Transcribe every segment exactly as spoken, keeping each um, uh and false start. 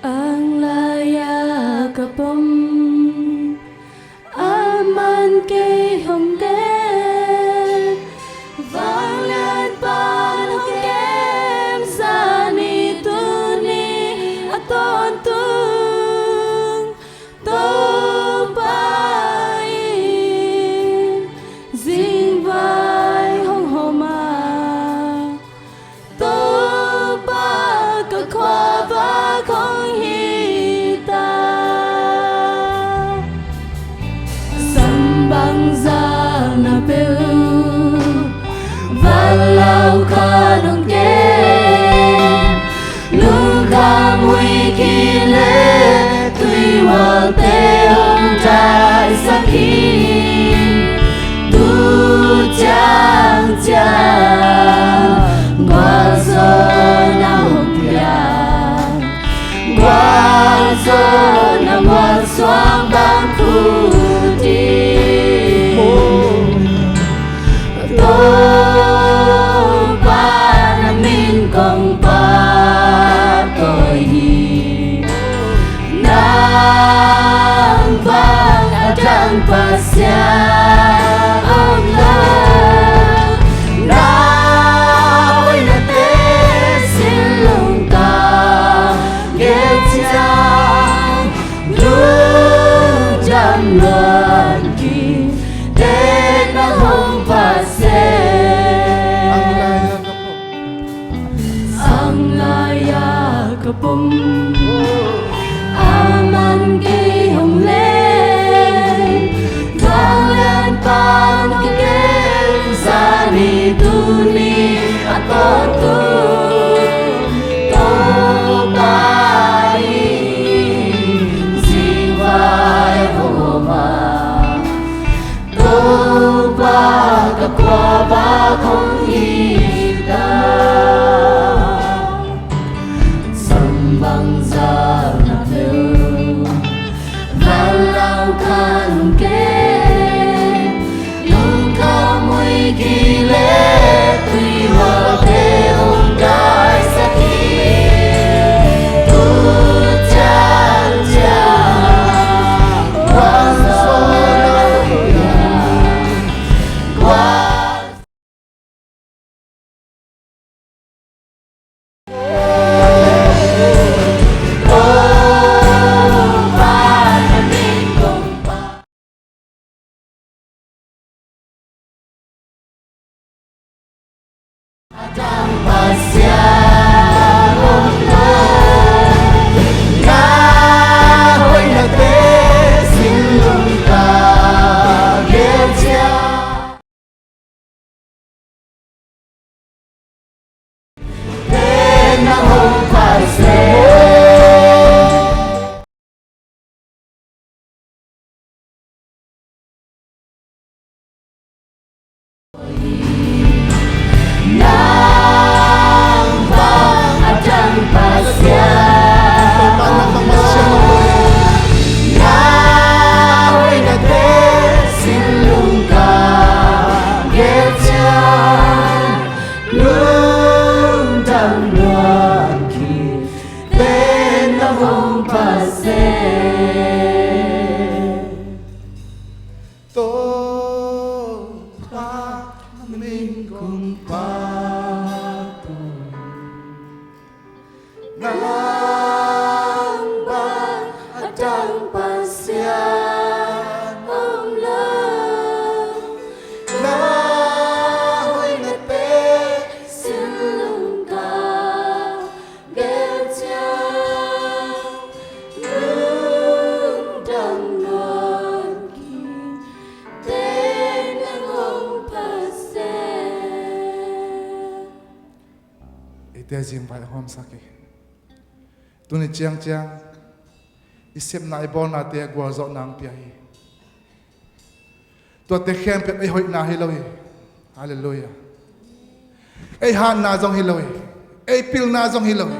Ang lai-ah ka pom, aman kei hong gen. Vanglian pan hong kem, zani tuni a tawntung. Topa in zingvai hong hawm a, Topa ka khuavak hong hi ta. Sam bangzah na peuh, vanlau khat hong kem. Lungkham huih kileh tuihualte hong daisak hi. Tu ciangciang gualzawhna hong piak, gualzawhna mualsuang bang phu ding. Topa, na min kong pahtawi hi. Nang bang a dang Pasian om lo. Na hoihnate sin lungtang gel ciang, lungdam luan kik, teh na hong Pasian. Ang lai-ah ka pom, ang lai-ah ka pom, aman kei hong len. Vanglian pan hong kem, zani tuni a tawntung. Topa in zingvai hong hawm a, Topa ka khuavak hong hi ta. Sam bangzah na peuh, vanlau khat hong kem. Lungkham huih kileh tuihualte hong daisak hi. Tu ciangciang gualzawhna hong piak, gual Lungdam luan kik, teh na hong Pasian. Topa, na min kong pahtawi. Nang bang a dang Pasian om lo. Na hoihnate sin lungtang gel ciang, lungdam luan kik, teh na hong Pasian. Eite zingvai hawmsak hi. Tuni ciangciang i sepna, i bawlnate ah gualzawhna hong pia hi. Tuate khempeuh ei hoihna hi lo hi. Halleluiah. Ei hatna zong hi lo hi. Ei pilna zong hi lo hi.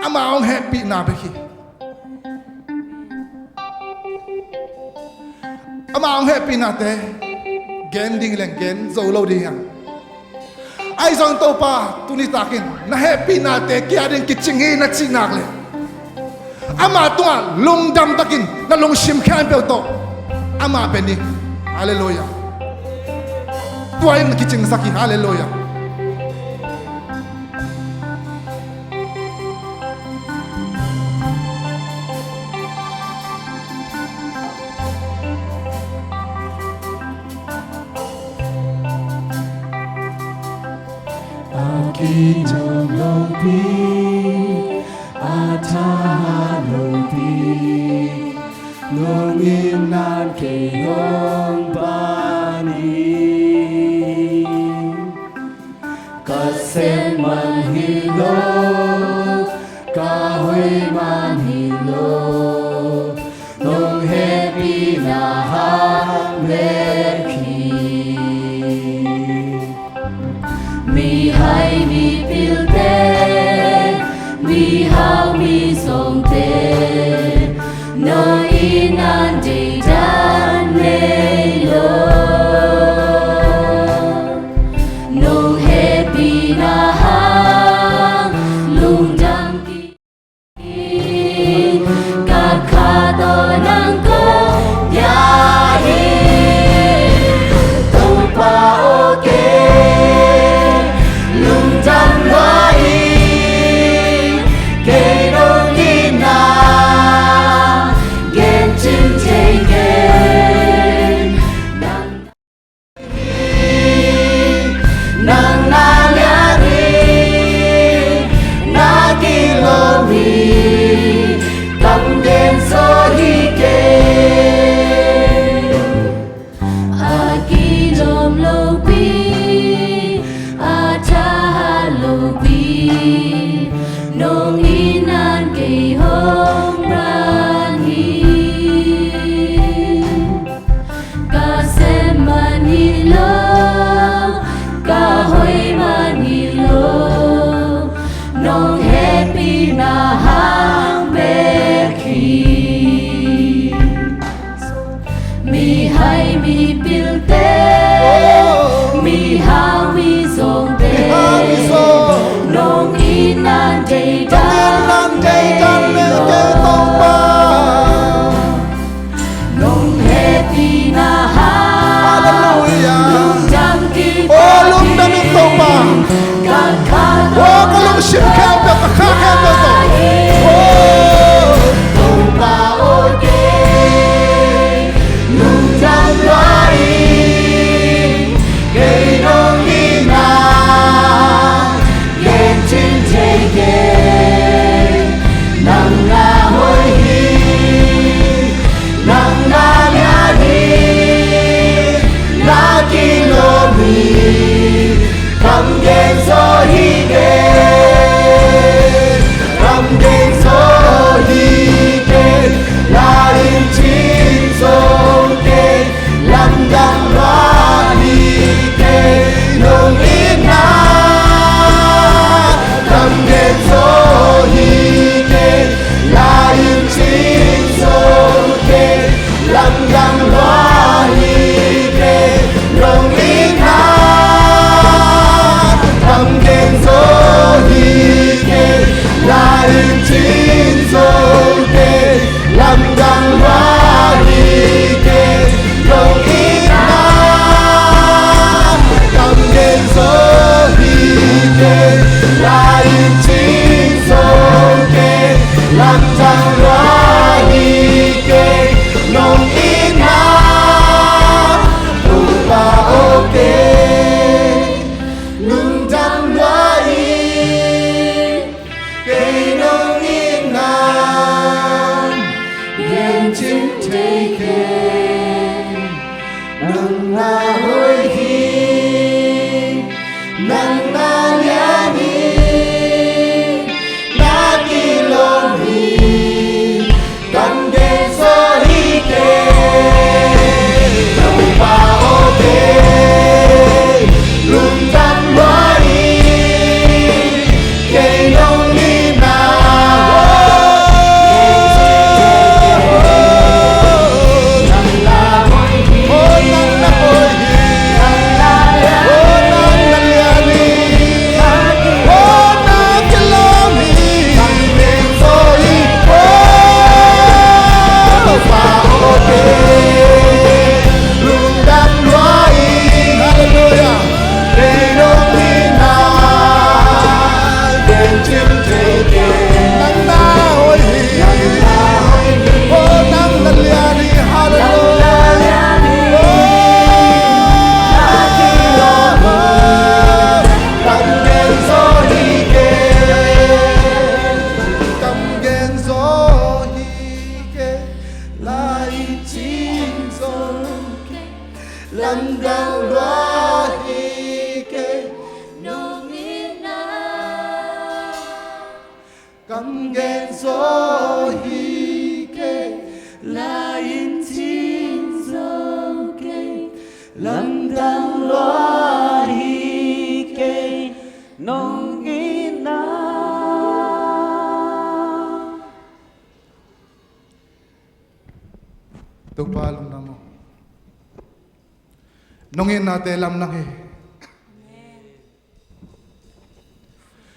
Ama hong hehpihna bek hi. Ama hong hehpihnate gen ding leng gen zo lo ding hi hang. Ahi zong Topa, tuni takin na hehpihnate kia ding kicing hi na cih nak leh, Ama tungah lungdam takin na lungsim khempeuh tawh ama pe ni. Halleluiah. Tua in na kicingsak hi. Halleluiah. A kingdom lopi, a thahat lopi, nong itna kei hong pan hi. Ka sem man hi lo, ka hoih man hi lo, nong hehpihna hang bek hi. Mihai mipilte, mihau mizawngte, nong itna deidan nei lo. Nong hehpihna hang lungdam kik in, ka kha tawh nang kong dia hi. Topa aw, kei lungdam lua ing, kei nong itna gen cing thei kei. Nang na liat hi, na kilawm hi, kam gen zaw hi kei. A kingdom lopi, a thahat lopi, nong itna kei hong pan hi. Ka sem man hi lo, ka hoih man hi lo, nong hehpihna hang bek hi. Mihai mipilte, mihau mizawngte, nong itna deidan nei lo. Nong hehpihna hang, Halleluiah, lungdam kik, oh, lungdam ing Topa. Ka kha, oh, ka lungsim khempeuh, ka kha khempeuh tawh. Oh, Topa aw, kei lungdam lua ing, kei nong itna gen cing thei kei. Nang na hoih hi, nang na liat hi, na kilawm hi, kam gen zaw hi kei. Kam gen zo hi kei, lai-in cing zo kei, lamdang lua hi kei, nong itna. Topa lungdam aw. Nong itnate lamdang hi.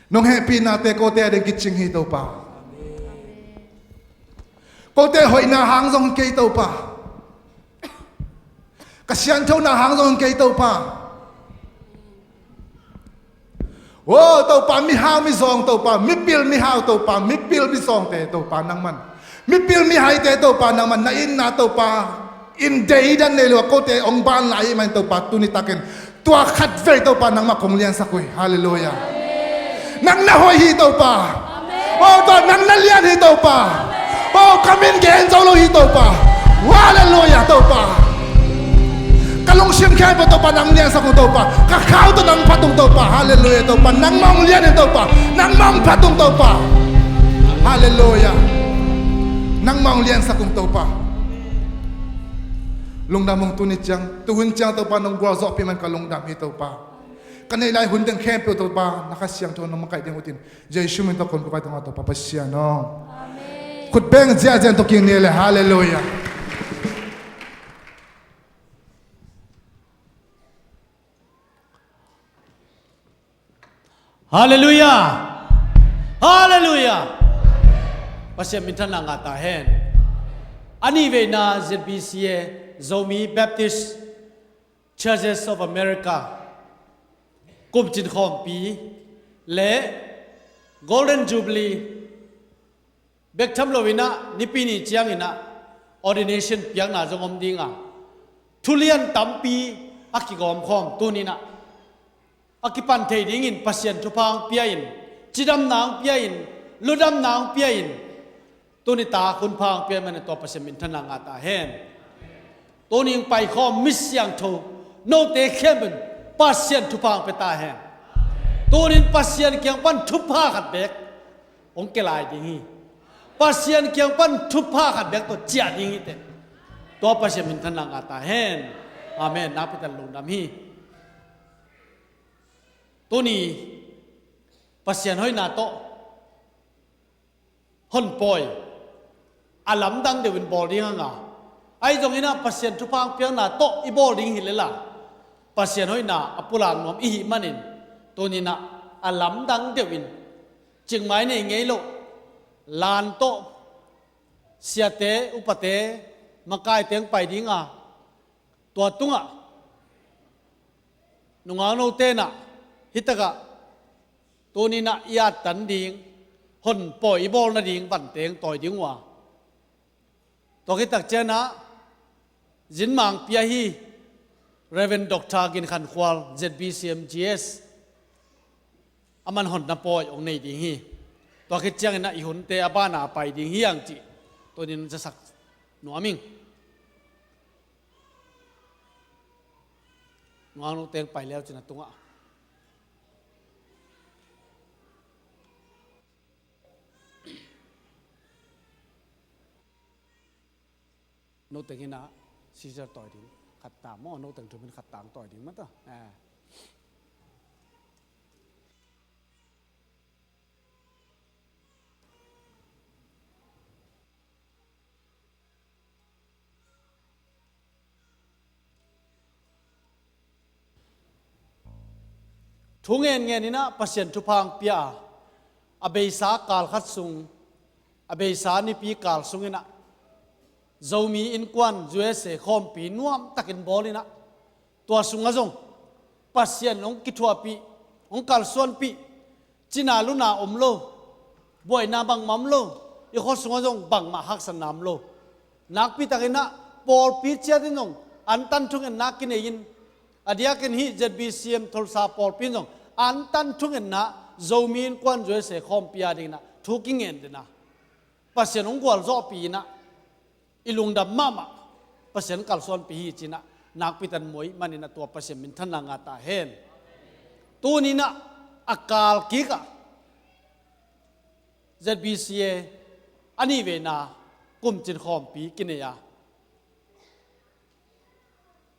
Nong hehpihnate kote a ding kicing hi Topa. Kote hoihna hang zong hi kei Topa. Ka sianthona hang zong hi kei Topa. Aw Topa, mihau mizawng Topa, mipil mihau Topa, mipil mizawngte Topa nangman, mipil mihaite Topa nangman, na itna Topa in deidan nei lo a kote hong ban lai ahih manin Topa, tuni takin tua khatvei Topa nangmah kong liansak uh hi. Halleluiah. Nang na hoih hi Topa. Aw Topa, nang na lian hi Topa. Aw, ka min gen zo lo hi Topa. Halleluiah Topa. Ka lungsim khempeuh Topa nang liansak ung Topa. Ka khau tawh nang phat ung Topa. Halleluiah Topa. Nangmah hong lian in Topa. Nangmah hong phat ung Topa. Halleluiah. Nangmah hong liansak ung Topa. Lungdam ung, tuni ciang, tuhun ciang Topa nong gualzawhpih man ka lungdam hi Topa. Ka neih lai hun teng khempeuh Topa, na Kha Siangtho nong makaih ding utin, Jesu min tawh kong ko vai tong a Topa Pasian aw. Amen. Khut beng ziahziah tawh kingni le. Halleluiah. Halleluiah. Halleluiah. Pasian minthanna ngah ta hen. A nihveina Z B C A, Zomi Baptist Churches of America kumcin khawmpi le Golden Jubilee bek tham loinah Nipi ni cianginah ordination piakna zong om dinga, thulian tampi a kigawm khawm tuninah a kipan thei dingin Pasian thupha hong pia in, cidamna hong pia in, ludamna hong pia in, tuni tak hun pha hong pia manin tua Pasian minthanna ngah ta hen. Tuni hong paikhawm mi siangtho note khempeuh in Pasian thupha hong pia ta hen. Tunin Pasian kiang pan thupha khat bek hong kia lai ding hi. Pasian kiang pan thupha khat bek tawh ciah ding hi teh. Tua Pasian minthanna ngah ta hen. Amen. Nakpi takin lungdam hi. Tuni Pasian hoihna tawh honpawi a lamdang deuhin bawl ding a ngah. Ahi zonginah Pasian thupha hong piakna tawh i bawl ding hi lel a, Pasian hoihna a pulak nuam i hih manin tuninah a lamdang deuhin, cikmah i nei ngei loh, lan tawh siate, upate, makaite hong pai dinga, tua tungah nungaknote inah hitakah tuninah i attan ding, honpawi i bawl nading vante hong tawi ding uh a, tua khit tak cianah zinmang pia hi. Reverend Doctor Gin Khan Khual, Z B C M G S, aman honna pawi hong nei ding hi. Tua khit cianginah i hunte a bana a pai ding hi hang cih tunin zasak nuam ing. Nungaknote hong pai leu cin a tungah noteng inah Caesar tawi ding khat ta maw, noteng thumin khat tang tawi ding mata. Eh. Thu ngenngen inah Pasian thupha hong pia a, a beisa kal khat sung, a beisa nipi kal sunginah Zomi Innkuan U S A khawmpi nuamtakin bawl inah, tua sungah zong Pasian hong kithuahpih, hong kalsuanpih, cina luna om lo, buaina bangmah om lo, i khua sungah zong bangmah haksatna om lo. Nakpi takinah pawlpi ciatin zong antan thungetna kinei in, a diakin hih Z B C M Tulsa pawlpi in zong antan thungetna Zomi Innkuan U S A khawmpi a dinginah thu kingen dena, Pasian hong gualzawhpih inah i lungdam mahmah, Pasian kalsuanpih hi cinah nakpi tan muai maninah tua Pasian minthanna ngah ta hen. Tuninah a kal kikah Z B C A a nih veina kumcin khawmpi kinei a,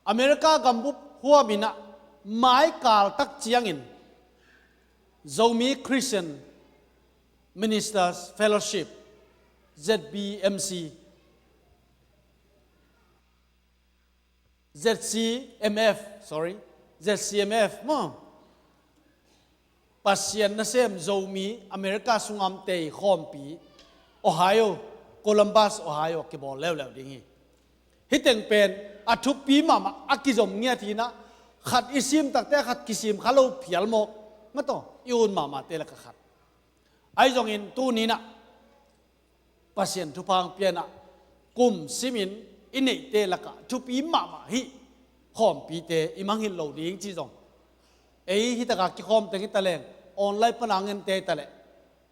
America gambup huamin ah maikal tak ciangin Zomi Christian Ministers Fellowship, Z B M C, Z C M F, sorry, Z C M F maw, Pasian nasem Zomi America sungah om tei khawmpi, Ohio, Columbus, Ohio kibawl leuleu ding hi. Hih teng pen a thupi mahmah, a kizom ngiat hi-in ah, khat i sim takte khat kisim kha lo phial mawk, mataw, i ut mahmahte lakah khat. Ahi zongin tuni-in ah Pasian thupha hong pia-in ah kum simin i neihte lakah thupi mahmah hih khawmpite i mangngilh lo ding ci zong, ei hih takah kikhawm teng hi taleng, online pan a ngente hi taleh,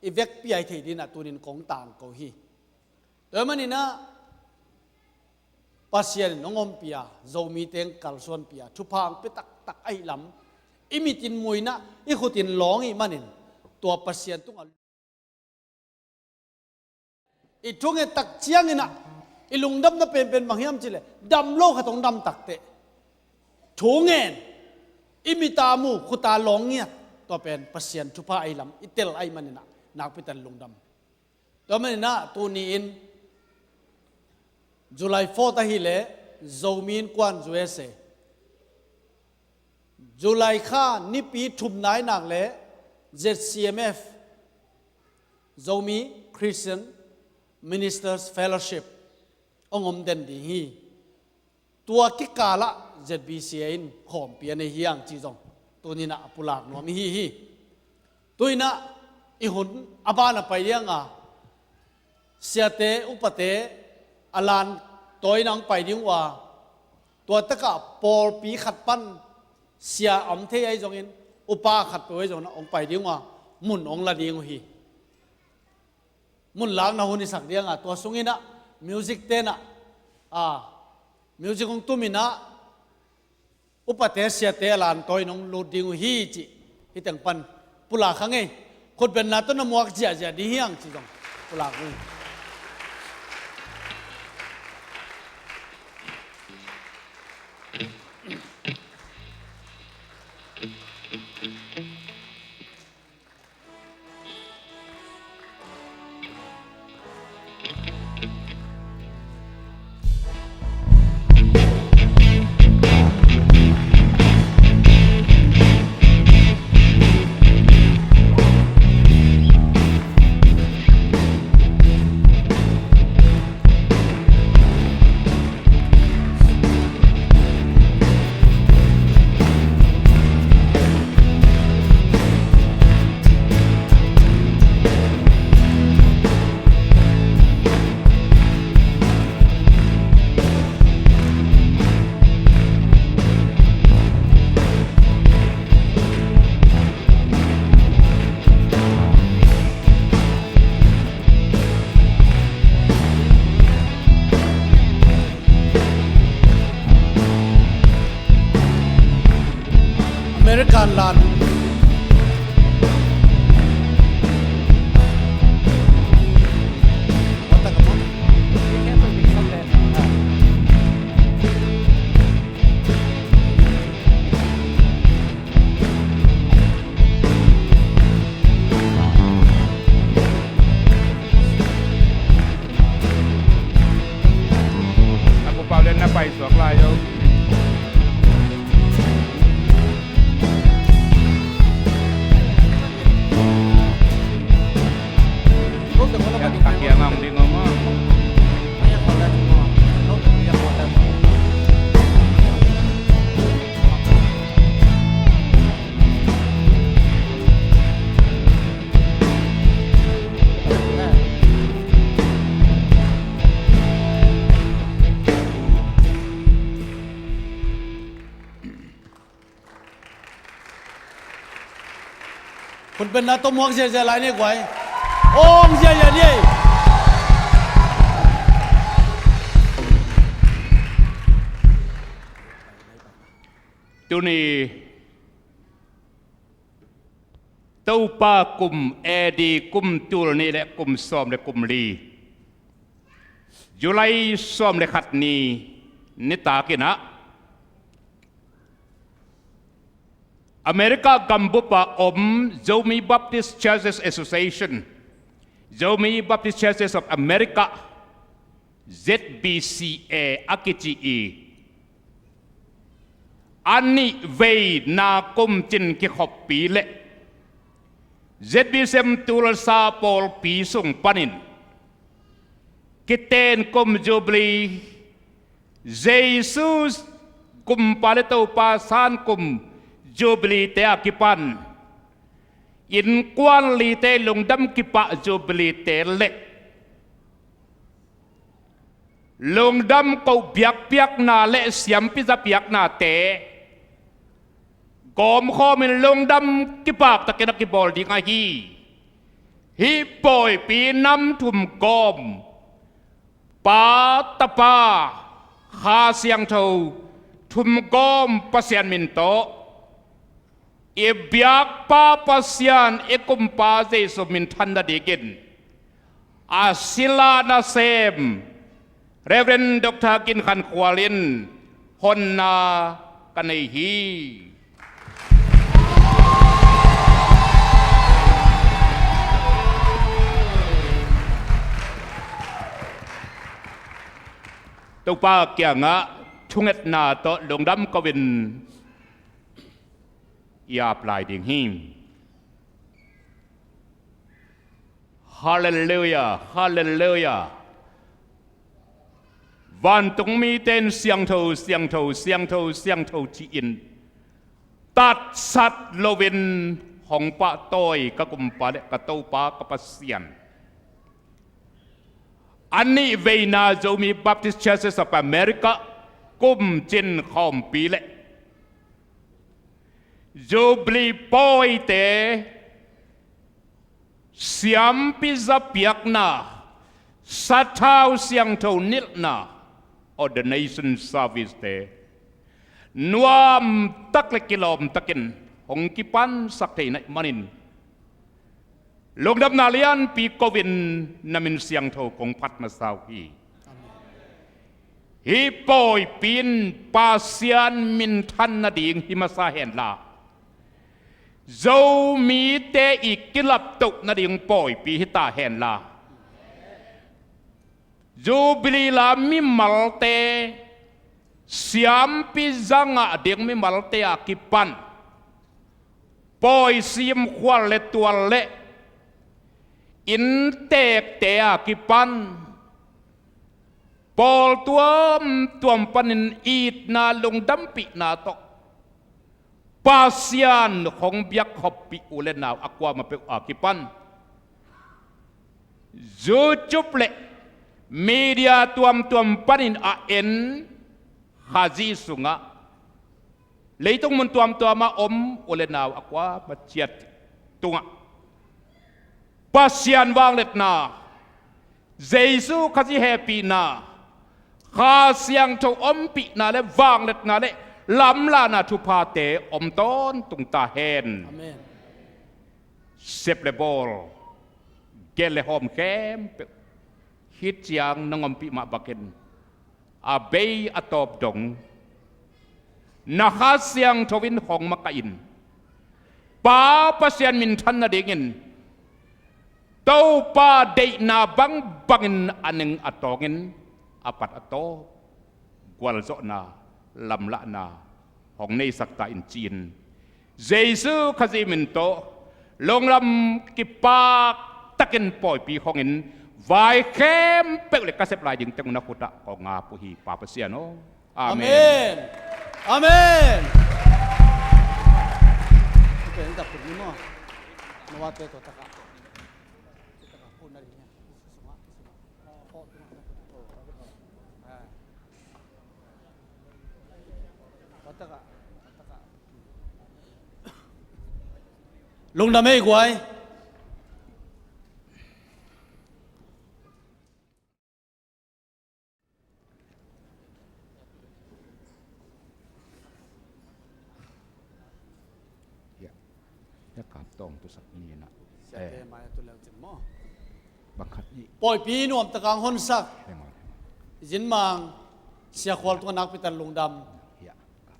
i vekpi-a i theih dingin ah tuni-in kong tangko hi. Tua ahih manin ah Pasian in hong ompih a, Zomite hong kalsuanpih a, thupha hong pia taktak ahih lam i mitin mu-in ah, i khutin lawng i hih manin, tua Pasian tungah i thunget tak ciangin ah i lungdamna penpen bang hiam cih leh, dam lo khat hong dam takteh, thungen, i mit-a mu, khut-a lawng ngiat, tua pen Pasian thupha ahih lam i tel ahih manin ah nakpi takin lungdam. Tua manin ah tuni-in July fourth ahih leh Zomi Innkuan, U S A, July kha nipi thumna ahih nak leh Z C M F, Zomi Christian Ministers Fellowship, hong om den ding hi. Tua kikalah Z B C A in khawmpi a nei hi hang cih zong tuni-in ah a pulak nuam i hi hi. Tu-in ah i hun a ban a pai ding a, siate, upate a lantawina hong pai ding uh a, tua takah pawlpi khat pan sia a om thei ahi zongin, upa khatpeuh ahi zongin hong pai ding uh a, mun hong la ding uh hi. Mun lakna hun i sak ding a, tua sungin ah music-te'n ah, a, music hong tumin ah, upate, siate a lantawina hong lut ding uh hi cih hih teng pan pulak kha ing ei. Khutbetna tawh na muak ziahziah ding hi hang cih zong pulak ing ei. American lan. A pu Pau lian na paisuak lai o. A kiang a hong ding om a. Khutbetna tawh muak ziahziah lai ni guai. Om ziahziah ni ei. Tuni Topa kum A D kum tul nih le kum sawm le kum li, July sawm le khat ni, nitak in ah America gambup ah om Zomi Baptist Churches Association, Zomi Baptist Churches of America, Z B C A a kici i a nih veina kumcin kikhoppi le Z B C M Tulsa pawlpi sung panin kiten kum Jubilee, Jesu kumpa le Topa san kum Jubilee te a kipan innkuan lite lungdam kipah Jubilee te le lungdam koh biakpiakna le siampi za piaknate gawmkhawmin lungdam kipaktakin a kibawl ding ahi. Hih pawipi nam thum gawm Pa, Tapa, Kha Siangtho thum gawm Pasian min tawh i biakpa Pasian i kumpa Jesu minthan nadingin a sila nasem Reverend Doctor Gin Khan Khual in honna ka nei hi. Topa kiangah thungetna tawh lungdam ko-in i ap lai ding hi. Halleluia, halleluia. Vantung mite in siangtho, siangtho, siangtho, siangtho ci-in tatsat loin hong pahtawi ka kumpa le ka Topa ka Pasian, a nih veina Zomi Baptist Churches of America kumcin khawmpi le Jubilee pawite siampi za piakna, sathau siangtho nilhna, ordination service te nuamtak le kilawmtakin hong kipansak thei na hih manin lungdamna lianpi ko-in na min siangtho kong phat masa uh hi. Hih pawipi in Pasian minthan nading hi masa henla, Zomite i kilaptoh nading pawipi hi ta henla, Jubilee la mimalte, siampi za ngah ding mimalte a kipan pawi simkhual le tual le innteekte a kipan pawl tuamtuam panin itna lungdampihna tawh Pasian hong biak khoppih u le nau a kuamah peuh a kipan YouTube le media tuamtuam panin a en Khazih sungah leitung mun tuamtuamah om u le nau a kuamah ciat tungah Pasian vangliatna, Jesu Khazih hehpihna, Kha Siangtho ompihna le vangliatna le lamlahna thuphate om tawntung ta hen. Amen. Sep le bawl, gelh le hawm khempeuh hih ciang nong ompih mah bakin a bei a tawp dong na Kha Siangtho in hong makaih in, Pa Pasian minthan nadingin Topa deihna bangbangin a ning a tawngin a pat a tawp gualzawhna lamlahna hong neisak ta in ci-in Jesu Khazih min tawh lungdam kipaktakin pawipi hongin vai khempeuh le ka sep lai ding teng na khutah kong ngap uh hi Pa Pasian aw. Amen. Amen. Amen. Lungdam ei guai. Siate mai a tu leu cin maw? Pawipi nuamtaka hong honsak Zinmang Sia Khual tungah nakpi tak lungdam.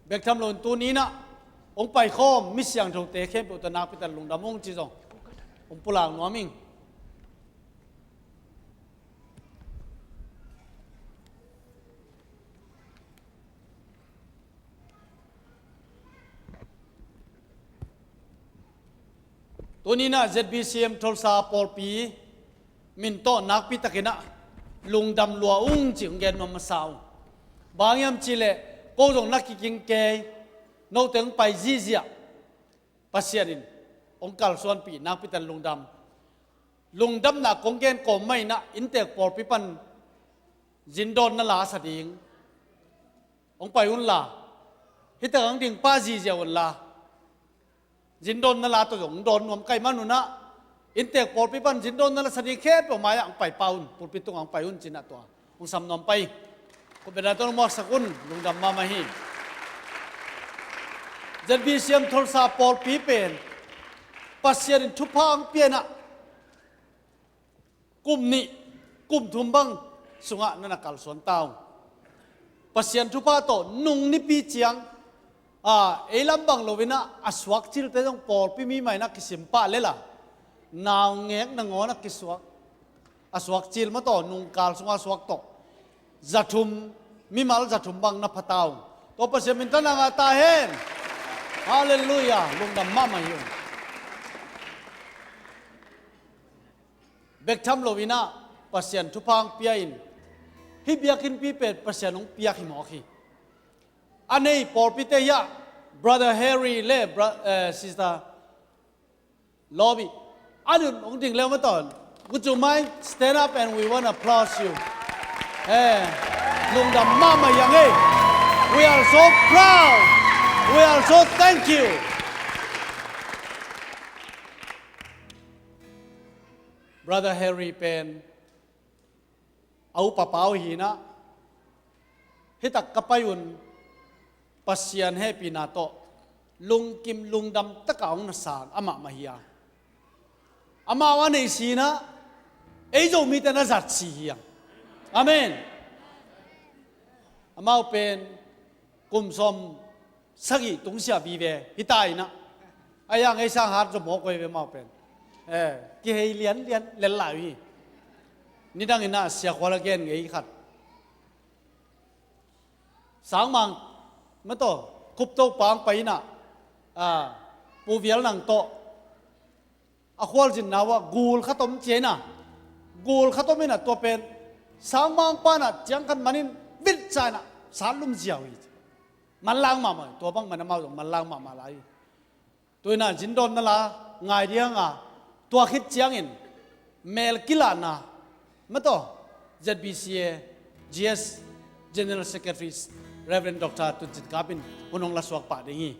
Bek tham loin tuni-in ah hong paikhawm mi siangthote khempeuh tawh nakpi tak lungdam ung ci zong hong pulak nuam ing. Tuni-in ah Z B C M Tulsa pawlpi min tawh nakpi takin ah lungdam lua ung ci hong gen nuam masa ung. Bang hiam cihleh ko zong na kikin kei, note hong pai ziahziah Pasian in hong kalsuanpih nakpi takin lungdam. Lungdamna kong gen kawm mah in ah inntek pawlpi pan zindawnna la sa ding hong pai unla, hih tak hong ding pa ziahziah unla, zindawnna la tawh zong hong dawn nuam ka hih man un ah, inntek pawlpi pan zindawnna la sa ding khempeuh mai-ah hong pai pah un, pulpit tungah hong pai un ci-in ah tua hong sam nuam pah ing. Khutbetna tawh hong muaksak un, lungdam mahmah hi. Z B C M Tulsa pawlpi pen Pasian in thupha hong pia-in ah kum nih, kum thum bang sungah na na kalsuan ta ung. Pasian thupha tawh nung nipi ciang, a, ei lam bang loin ah a suak cilte zong pawlpi mi mah in ah kisim pah lel a, naungek nangawn ah kisuak, a suak cil mah tawh, nungkal sungah a suak tawh za thum, mimal za thum bang na pha ta ung. Tua Pasian minthanna ngah ta hen. Halleluiah, lungdam mahmah hi ung. Bek tham loin ah Pasian thupha hong pia-in, hih biakinnpi pen Pasian hong piak hi mawk hi. A nei pawlpite hiah Brother Harry le bro-, eh, Sister Lobby, a nun hong ding leu mah tawn. Would you mind stand up and we want to applaud you? Eh, lungdam mahmah hi ing ei. We are so proud. We are so thank you. Brother Harry pen a upa pa uh hi-in ah, hih tak ka pai un Pasian hehpihna tawh lungkim lungdam taka hong na sang amah mah hi a, amau a neih si-in ah ei Zomite na zat si hi hang. Amen. Amau pen kum sawm sagih tungsiah vive hi ta in ah, a hiang ei sang hat zaw mawk uh hi ve amau pen. Eh, kihei lianlian lel lai uh hi. Nidang in ah Sia Khual a gen ngei khat, Sangmang mah tawh Khup Topa hong pai in ah, ah, Pu Vial Nang tawh a khualzinna uh ah gul khat om ci-in ah, gul khat om in ah tua pen Sangmang pa in ah ciang khat man in vit sa in ah san lum ziau hi. Manlang mahmah hi, tua bang man amau zong manlang mahmah lai hi. Tu-in ah zindawnna la ngai ding a, tua khit ciangin mel kilahna mah tawh Z B C A G S General Secretary Reverend Doctor Tun Cin Kap in hun hong la suak pah ding hi.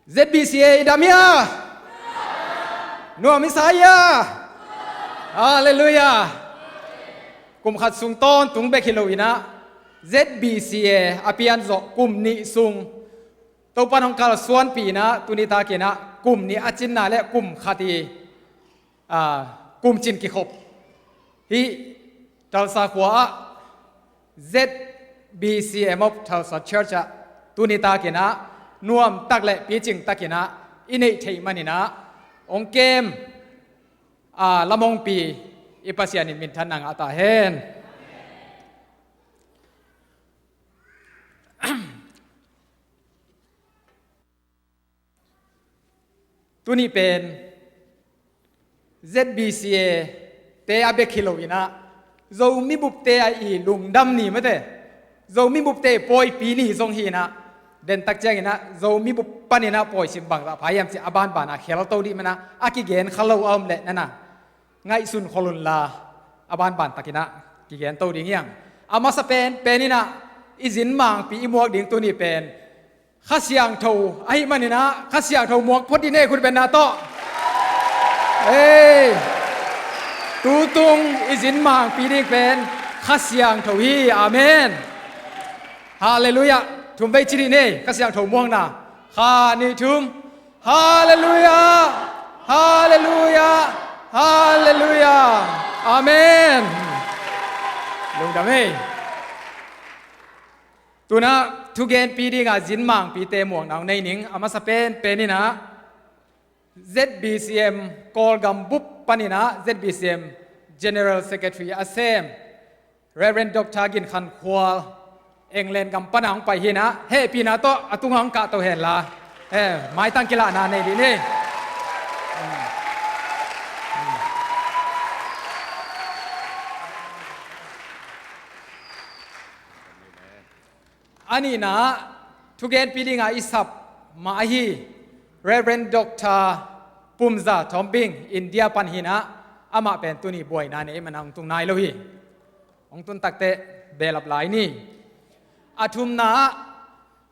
Z B C A i dam hia? Nuam i sa hia? Halleluiah. Kum khat sung tawntung bek hi lo inah, Z B C A a pian zawh kum nih sung Topa'n hong kalsuanpih inah, tuni takinah kum nih a cinna le kum khat i, a, kum cin kikhop hih Tulsa khua ah, Z B C M of Tulsa Church ah, tuni takinah nuamtak le picing takinah i neih theih maninah hong kem, a, lamhongpi i Pasian in minthanna ngah ta hen. Tuni pen Z B C A te a bek hi lo inah, Zomi bupte a i lungdam ni mate, Zomi bupte pawipi ni zong hi inah, dentak cianginah Zomi bup paninah pawisim bangzah pha hiam ci a banbana khelto dih manah a kigen kha lo a om leh nana ngaihsun khol unla, a banban takinah kigen to ding hiang. A masa pen peninah i zin mangpi i muak ding tuni pen Kha Siangtho ahih maninah Kha Siangtho muak phot dih ni, khut benna tawh. Ei, tutung i zin mangpi ding pen Kha Siangtho hi. Amen. Halleluiah. Thum vei ci dih ni, Kha Siangtho muakna. Kha, nih, thum. Halleluiah. Halleluiah. Halleluiah. Amen. Lungdam ei. Tunah thugenpi dinga zin mangpite muakna hong nei ning. A masa pen peninah Z B C M Kawlgam bup paninah Z B C M General Secretary a sem Reverend Doctor Gin Khan Khual, England gam pana hong pai hinah, hehpihna tawh a tunga hong kahto henla, eh, maitang kilahna nei dih ni. A nihna thugenpi dinga i sap mah ahi Reverend Doctor Pumza Thawmbing, India pan hinah, amah pen tuni buaina nei mana hong tung nai lo hi. Hong tun takteh behlap lai ni. A thumna ah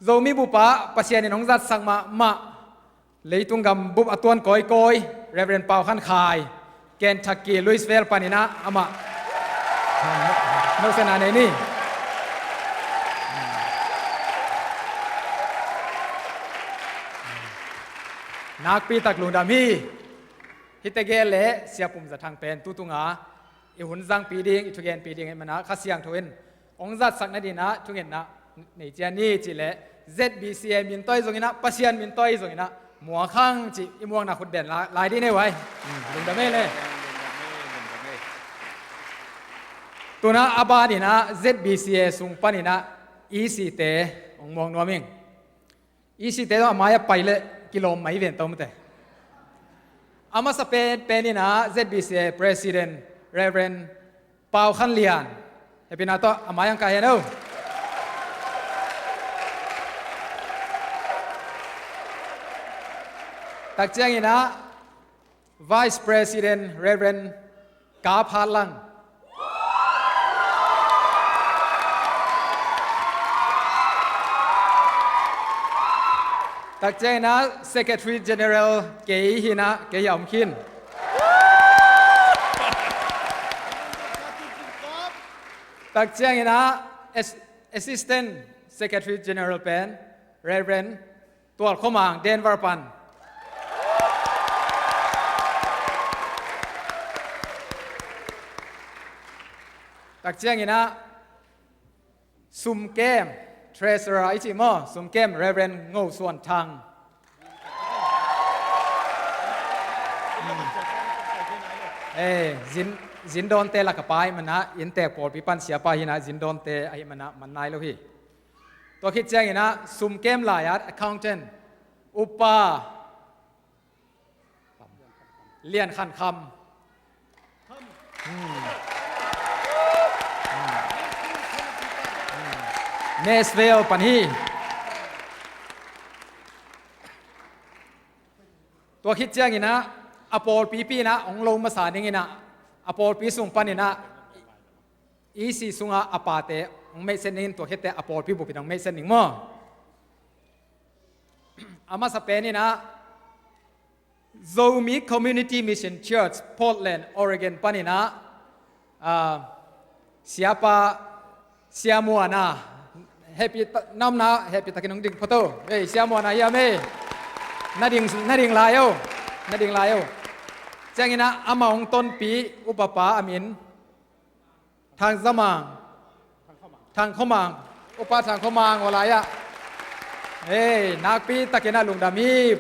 Zomi bupah Pasian in hong zatsak mahmah, leitung gam bup a tuan kawikawi, Reverend Pau Khan Khai, Kentucky Louisville paninah amah nosiatna nei ni. Nakpi tak lungdam hi. Hihte gel le Sia Pumza Thang pen tutunga i hun zangpi ding, i thugenpi ding ahih manah Kha Siangtho in hong zatsak nadinah thungetna nei cian ni cih leh, Z B C A min tawh ahi zonginah, Pasian min tawh ahi zonginah muak hang cih i muakna khut ben la-, lai dih ni vai. Hmm, lungdam ei le. Tunah a baninah Z B C A sung paninah E C te hong muak nuam ing. E C te zong a mai a pai leh kilawm mai ven to mate. A masa pen peninah Z B C A President Reverend Pau Khan Lian, hehpihna tawh a mai ang kah hen o. Tak cianginah Vice President Reverend Kap Hat Lang. Tak cianginah Secretary General kei hinah, kei a om khin. Tak cianginah As-, Assistant Secretary General pen Reverend Tual Khua Mang, Denver pan. Tak cianginah sumkem, treasurer i cih maw, sumkem Reverend Ngo Suan Thang. Eh, zin, zindawnte lak a pa ahih manah, inntek pawlpi pan siapa hinah, zindawnte ahih manah man nai lo hi. Tua khit cianginah sumkem lai-at accountant Upa Lian Khan Kham. Hmm. Hmm. Hmm. Nashville pan hi. Tua khit cianginah a pawlpi pinah hong lo masa dinginah a pawlpi sung paninah E C sunga a pate hong meihset ningin, tua khitteh a pawlpi bupin hong meihset ning maw. A masa pen in ah Zomi Community Mission Church, Portland, Oregon panin ah, ah, siapa Sia Muana, hehpih ta-, namna hehpih takin hong ding phot o. Ei, Sia Muana hiam ei? Na ding, na ding lai o. Na ding lai o. Ciangin ah amah hong tonpih upapa a min Thang Za Mang. Thang Khaw Mang. Upa Thang Khaw Mang aw lai ah. Ei, nakpi takin ah lungdam hi.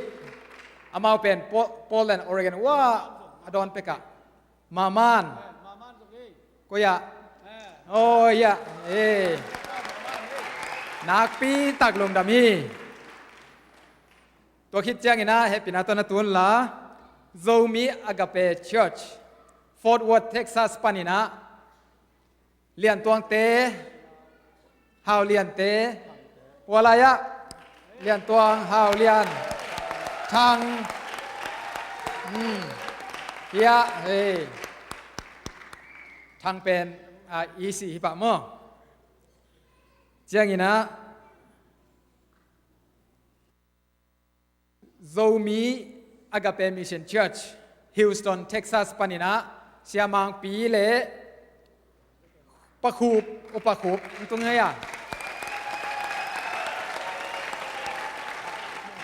Amau pen Po-, Portland, Oregon uah a dawn pek ah. Maman. Koi ah? Oh, hiah. Ei. Nakpi tak lungdam hi. Tua khit ciangin ah hehpihna tawh na tun la, Zomi Agape Church, Fort Worth, Texas panin ah Lian Tuangte, Hau Liante, ua lai ah, Lian Tuang, Hau Lian, Thang, hmm, hiah, hei, Thang pen, ah, E C hi pah maw. Ciangin ah, Zomi Agape Mission Church, Houston, Texas panin ah Sia Mangpi le Pa Khup, Upa Khup, hong tung hi a.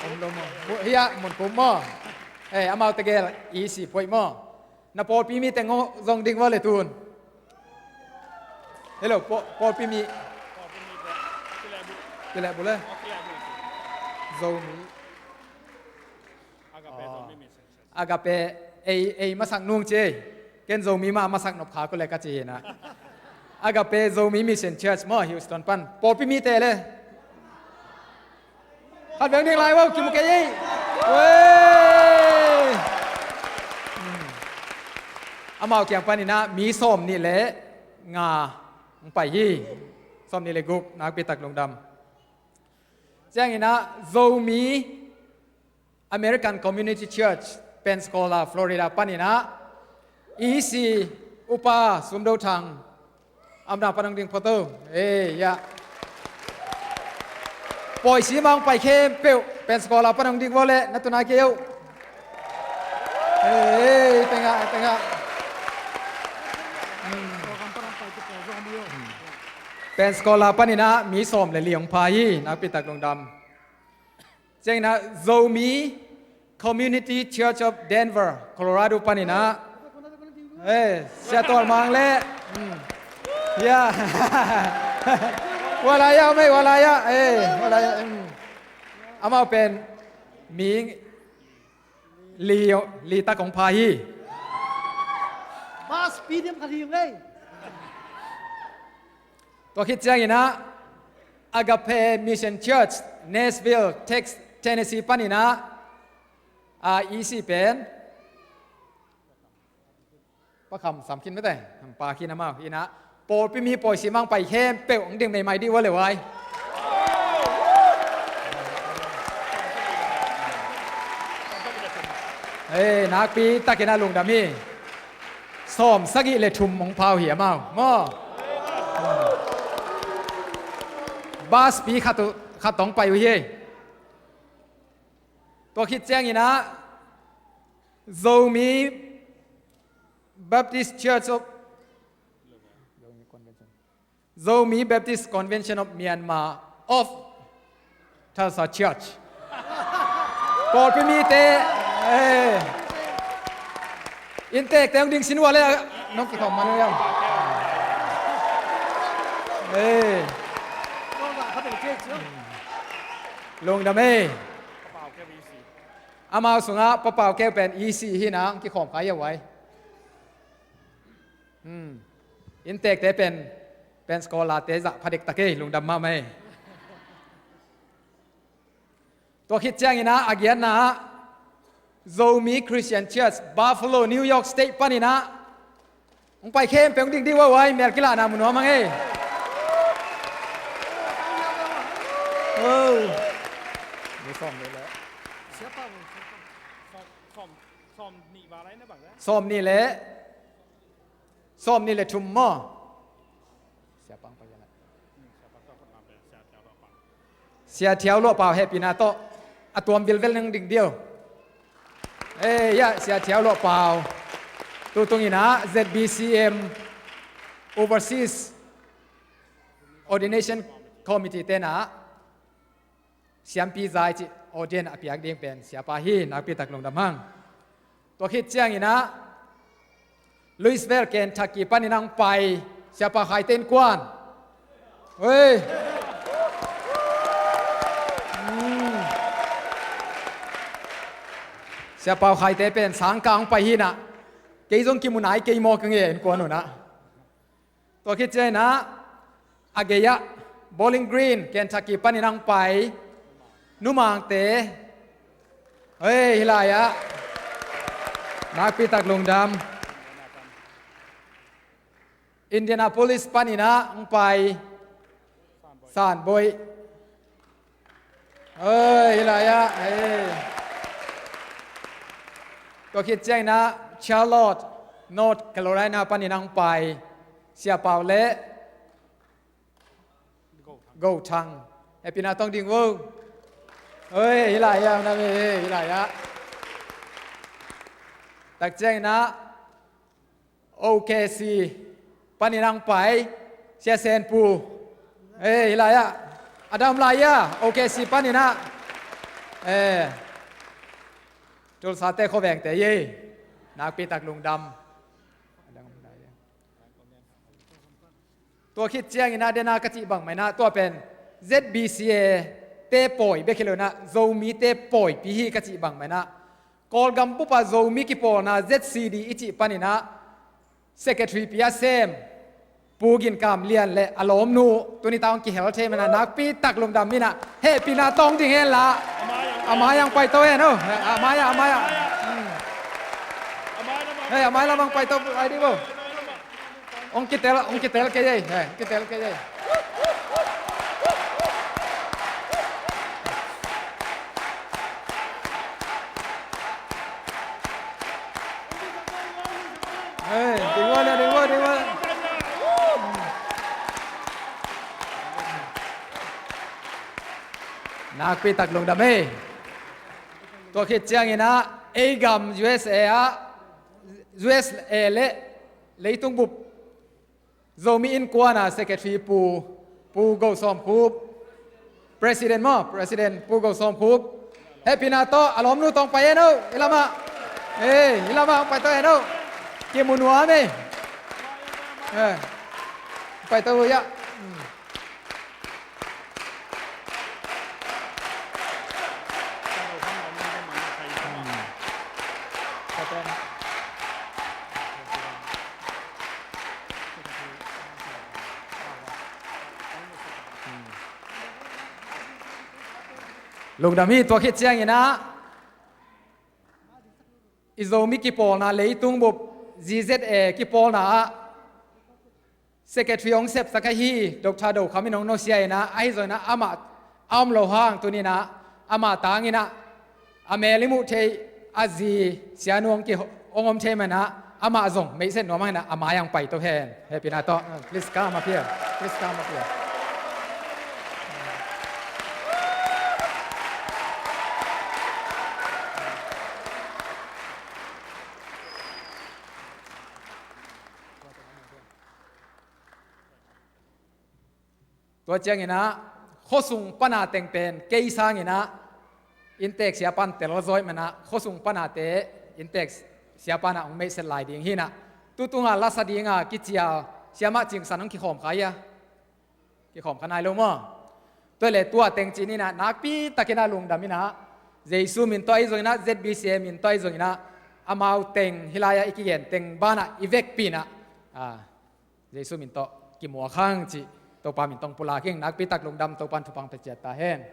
Om lo maw. Hiah, Mun Khup maw. Eh, amau tegel E C phoih maw. Na pawlpi mi teng aw zong ding ua le tun. Hello, paw-, pawlpi mi. Kilehbulh le. Zomi. Agape, ei, ei masak nung ci ei. Ken Zomi mah masak nop kha ko le ka ci hi na. Agape Zomi Mission Church maw, Houston pan. Pawlpi mite le. Khat veng ding lai vo, kimu kei ei. Wei. Hmm. Amau kiang panin ah mi sawm nih le nga hong pai hi. Sawm nih le guk, nakpi tak lungdam. Ciangin ah Zomi American Community Church, Pensacola, Florida panin ah E C Upa Sum Do Thang, amna pan hong ding phot o. Ei, hiah. Pawi sim a hong pai khempeuh Pensacola pan hong ding ua le, na tun nai kei o. Ei, tengah, tengah. Hmm. Pensacola panin ah mi sawm le li hong pha hi, nakpi tak lungdam. Ciangin ah Zomi Community Church of Denver, Colorado panin ah. Eh, Sia Tual Mang le. Hmm. Hiah. Ua lai ah, mei, ua lai ah. Eh, ua lai ah. Hmm. Amau pen mi li, li tak hong pha hi. Bas pi diam kha hi ngei. Tua khit ciangin ah Agape Mission Church, Nashville, Tex-, Tennessee panin ah, ah, E C pen Pa Kham Sam khin mete, Pa Khin amau in ah pawlpi mi pawi sim a hong pai khempeuh hong ding meimai dih ua le vai. Ei, nakpi takin ah lungdam hi. Sawm sagih le thum hong pha uh hi amau maw. Bas pi khat uh, khat tawh hong pai uh hi. Tua khit ciangin ah Zomi Baptist Church of Zomi Baptist Convention of Myanmar of Tulsa Church. Pawlpi mite, eh, innteekte hong ding sin ua le, nong kikhawm man uh hiam? Eh. Lungdam ei. Amau sungah Pa Pau Keu pen E C hi na, hong kikhawm kha hi a uai. Hmm. Innteekte pen, Pensacola-te zah pha dektak ei, lungdam mahmah ei. Tua khit ciangin ah, a giatna ah, Zomi Christian Church, Buffalo, New York State panin ah, hong pai khempeuh hong ding dih ua uai, mel kilahna mu nuam hang ei. Oh. Ni sawm ni le. Sawm nih le. Sawm nih le thum maw? Sia Pang Pau hian ah. Sia Thiau Luah Pau hehpihna tawh. A tuam bilbel nang ding dih o. Ei, ya, Sia Thiau Lawh Pau. Tutung in ah Z B C M Overseas Ordination Committee ten ah siampi zai cih ordain a piak ding pen siapa hi, nakpi tak lungdam hang. Tua khit ciangin ah Louisville, Kentucky panin ang pai, Siapa Khaite innkuan. Oi. Hmm. Siapa Khaite pen sangkah ang pai hi nah. Kei zong kimu nai kei maw ka nge innkuan un ah. Tua khit ciangin ah a gei ah Bowling Green, Kentucky panin ang pai, Numangte. Hei, hih lai ah nakpi tak lungdam. Indianapolis panin ah ang pai, Sanboih. Hei, hih lai ah, hei. Tua khit ciangin ah Charlotte, North Carolina panin ang pai, Sia Pau le Go Thang. Hehpihna tawng ding vo. Hei, hih lai ah, na ve, hih lai ah. Tak ciangin ah O K C panin ang pai, Sia Sen Pu. Hei, hih lai ah. A dam lai ah, O K C panin ah. Eh. Tulsa te khuavengte ei. Nakpi tak lungdam. Tua khit ciangin ah, den a ka cih bangmah in ah, tua pen Z B C A te pawi bek hi lo in ah, Zomite pawipi hi ka cih bangmah in ah, Kawlgam bup ah Zomi kipawlna Z C D i cih panin ah Secretary pi a sem Pu Gin Kam Lian le a lawmnu tuni ta hong kihel thei man ah, nakpi tak lungdam in ah, hehpihna tawng ding hen la. A mai ang paito hen o. A mai ah, a mai ah. Hmm. Hei, a mai lam ang paito lai dih bo. Hong kitel, hong kitel kei ei, hei, hong kitel kei ei. Hei, ding ua le, ding ua, ding ua. Nakpi tak lungdam ei. Tua khit ciangin ah ei gam U S A ah, U S A le leitung bup Zomi Innkuan a Secretary Pu, Pu Go Sawm Khup. President maw, President Pu Go Sawm Khup. Hehpihna tawh a lawmnu tawh hong pai hen o, hih lam ah. Eh, hih lam ah hong pai tawh hen o. Kimu nuam ei. Eh, hong pai tawh uh hiah. Hmm. Lungdam hi. Tua khit ciangin ah i Zomi kipawlna leitung bup Z Z A kipawlna ah Secretary hong sepsak ahi Doctor Do Kham in hong nusia in ah, ahi zongin ah amah a om lo hang tuni in ah amah tangin ah a mel i muh theih a zi Sia Nu hong ki hong om thei man ah amah zong meihset nuam hang in ah a mai ang pai to hen. Hehpihna tawh. Please come up here. Please come up here. Tua ciangin ah khuasung pana teng pen kei sangin ah inntek siapan tel zaw ahih man ah khuasung panate inntek siapan ah hong meihset lai ding hi in ah, tutung a lasa ding a kicial siamah Cing San hong kikhawm kha hia? Kikhawm kha nai lo maw? Tua le tua teng ci ni in ah nakpi takin ah lungdam in ah, Jesu min tawh ahi zongin ah, Z B C A min tawh ahi zongin ah, amau teng hih lai ah i kigen teng ban ah i vekpi in ah, ah, Jesu min tawh kimuak hang cih Topa min tawh pulak ing. Nakpi tak lungdam, Topa in thupha pia ciat ta hen.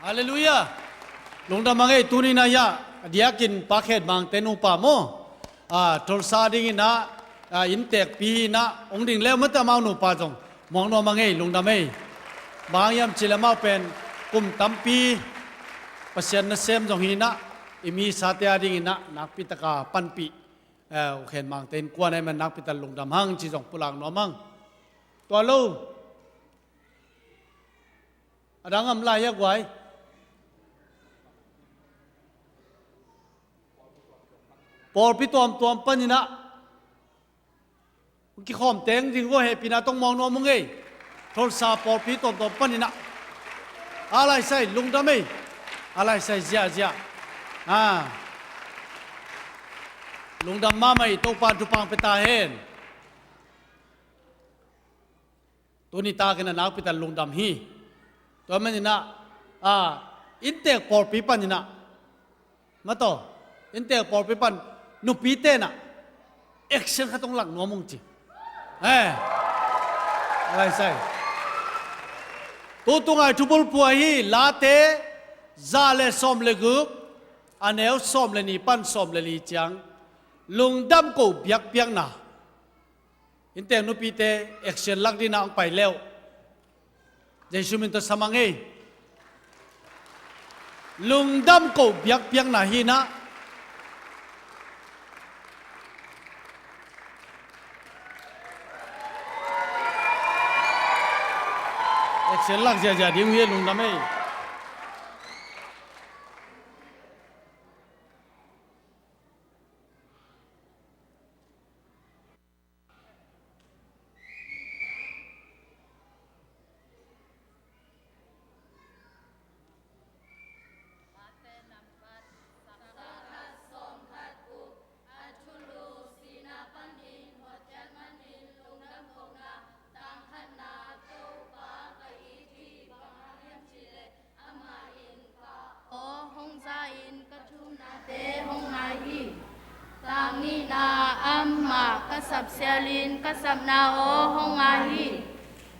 Halleluiah. Lungdam a ngei. Tuni in ah hiah a diakin Pa Khet Mangte nupa maw, ah, Tulsa dingin ah, ah, inntekpi in ah hong ding leu mate, amau nupa zong muak nuam a ngei. Lungdam ei. Bang hang hiam cih leh amau pen kum tampi Pasian nasem zong hi in ah, i misate a dingin ah nakpi taka panpih, eh, U Khen Mangte innkuan ahih man nakpi tak lungdam hang ci zong pulak nuam hang. Tua lo, a dang om lai hia guai? pawlpi tuamtuam paninah kikhawm teng ding vua hehpihna tawh muang nuam ung ei. Tulsa pawlpi tuamtuam paninah a laisai lungdam ei. A laisai ziahziah a lungdam mahmah ei. Topa thupha pia ta hen. Tuni takin a nakpi takin lungdam hi. Tua maninah a inntek pawlpi paninah mataw, inntek pawlpi pan nupi tenah action khat hong lak nuam ung ci. Eh, a laisai. Tutungai thubulphuh ahi Late za le sawm le guk, a neu sawm le nih pan sawm le li ciang lungdam ko biakpiakna. Inntek nupite action lak dinah hong pai leuh. Jesu min tawh sa mang ei. Lungdam ko biakpiakna hinah action lak ziahziah ding uh hi. Lungdam ei. Aw hong za-in ka thumnate hong ngai hi. Tang nihna, amah ka sapsialin ka sapna aw hong ngai hi.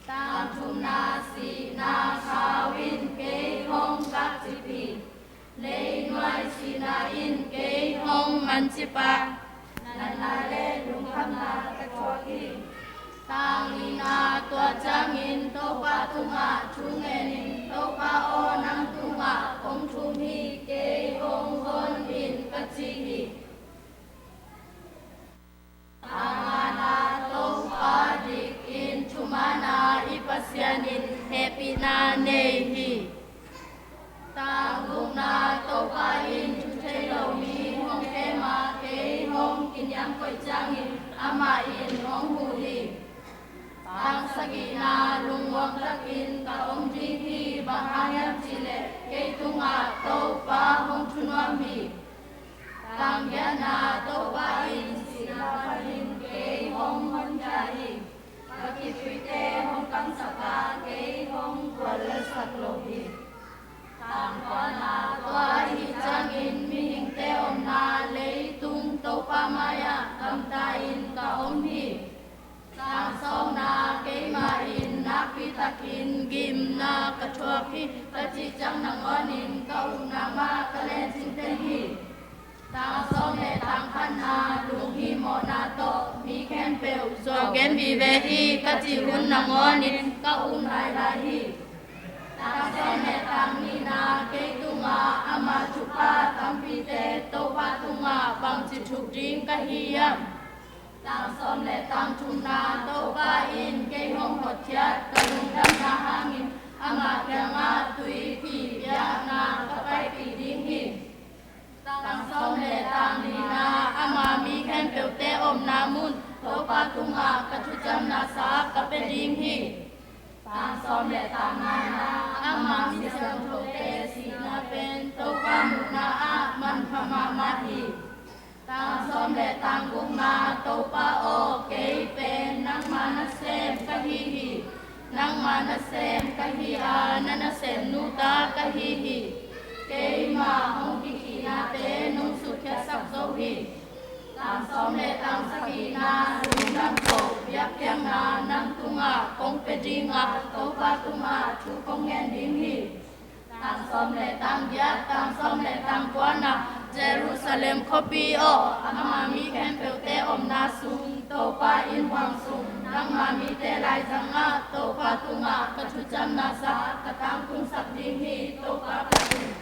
Tang thumna, sihna khau in kei hong gakcip hi. Leinuai sihna in kei hong mancip a, natna le lungkhamna ka thuak hi. Tang lina, tua ciangin Topa tungah thu ngenin, Topa aw, nang tungah kong thum hi, kei hong hon in, ka ci hi. Tang ngana, Topa dikin thumanna i Pasian in hehpihna nei hi. Tang gukna, Topa in thu thei lo mi hong kem a, kei hong kiniam koih ciangin amah in hong huh hi. Tang sagihna, lungmuang takin ka om ding hi, bang hang hiam cih leh kei tungah Topa hong thu nuam hi. Tang giatna, Topa in sihna panin kei hong honkhia hi. Ka kituite hong kamsak a, kei hong guallelsak lo hi. Tang kuana, tua ahih ciangin mihingte omna leitung Topa mai-ah gamta-in ka om hi. Tang sawmna, keimah in nakpi takin gimna ka thuak hi, ka cih ciang nangawnin ka ukna mah ka lencing teng hi. Tang sawm le tang khatna, lunghihmawhna tawh mi khempeuh zuau gen vive hi, ka cih hun nangawnin ka um lailai hi. Tang sawm le tang nihna, kei tungah ama thupha tampite Topa tungah bangci thuk ding ka hi hiam? Tang sawm le tang thumna, Topa in kei hong hotkhiat, ka lungdamna hangin ama kiangah tuipi biakna ka paipih ding hi. Tang sawm le tang lina, ama mi khempeuhte omna mun Topa tungah ka thuciamna sak ka pia ding hi. Tang sawm le tang ngana, ama mi siangthote sihna pen Topa muhna ah manpha mahmah hi. Tang sawm le tang gukna, Topa aw, kei pen nangma nasem ka hi hi. Nangma nasem ka hi a, na nasemnu ta ka hi hi. Keimah hong kikhihnate nong sukkhiatsak zo hi. Tang sawm le tang sagihna, lungdam ko biakpiakna, nang tungah kong pia ding a, Topa tungah thu kong ngen ding hi. Tang sawm le tang giat, tang sawm le tang kuana, Jerusalem khuapi aw, ama mi khempeuhte omna sung, Topa inn huang sung, nangma mite laizangah Topa tungah ka thuciamna sak ka tangtunsak ding hi. Topa ka ding.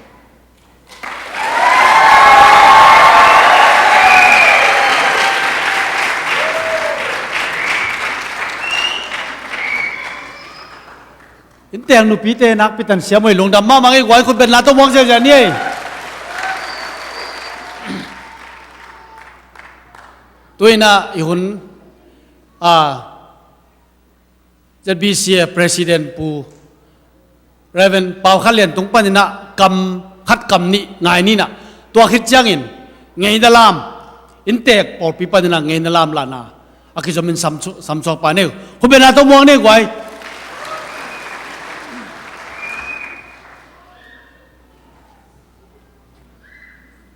Inntek nupite nakpi tan siam uh ei, lungdam mahmah ei, guai khut betna tawh muang ziahziah ni ei. Tuinah i hun, a, Z B C A President Pu Reverend Pau Khat Lian tung paninah kam khat kam nih ngai ninah, tua khit ciangin ngeina lam, inntek pawlpi paninah ngeina lam lahna a kizomin samsuak pa neu, khubena tawh muang neu guai.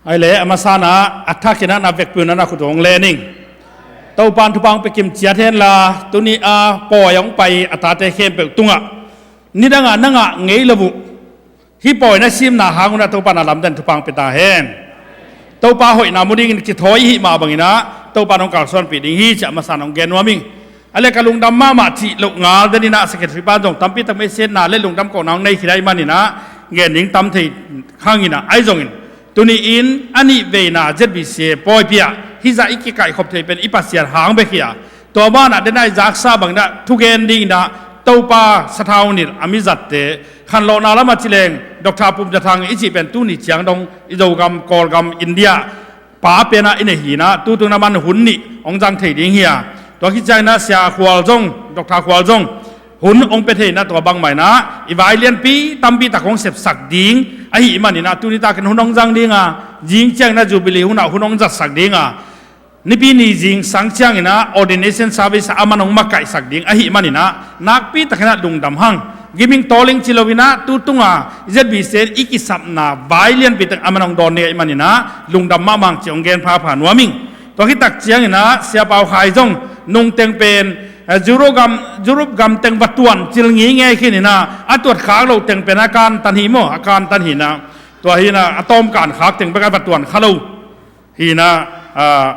Ai le, a masana a thakinah na vekpi unah na khut hong lening. Topan thupha hong pia kim ciat henla, tuni a pawi hong pai a tate khempeuh tungah nidangah nangah ngei lo uh hih pawi na simna hang unah Topan a lamden thupha hong pia ta hen. Topa hoihna mu dingin kithawi ihih mah banginah Topan hong kalsuanpih ding hi, ciah a masana hong gen nuam ing. A le ka lungdam mahmah cih loh ngal deninah secretary pan zong tampi tak meisenna le lungdam kohna hong nei khit ahih maninah gen ding tam thei hanginah ahi zongin, tuni-in a nih veina Z B C A pawipi ah hih zah i kikaihkhop thei pen i Pasian hang bek hi a, tua banah dena i zaksa banginah thugen dinginah Topa sathau nilh a mizatte khanlawhna lamah cileng Doctor Pum Za Thang i cih pen tuni ciang dong i Zogam, Kawlgam, India pa penah i nei hinah, tutung na man hun nih hong zang thei ding hi a. Tua khit cianginah Sia Khual zong, Doctor Khual zong hun hong pia thei inah, tua bangmah inah i vai lianpi tampi tak hong sepsak ding ahih maninah tuni takin hun hong zang dinga, zing cianginah Jubilee hunah hun hong zatsak dinga, Nipi ni zingsang cianginah ordination service ah a man hong makaihsak ding ahih maninah nakpi takinah lungdam hang. Giming tawling ci loinah tutunga Z B C A i kisapna vai lianpi teng a man hong dawn ding ahih maninah lungdam mahmah hang cih hong gen phapha nuam ing. Tua khit tak cianginah Sia Pau Khai zong nungteng pen, eh, Europe gam, Europe gam teng va tuan cil ngingei khininah a tuat khak lo teng pen a kantan hi maw, a kantan hinah, tua hinah a tawm kan khak teng bek a va tuan kha lo hinah, ah,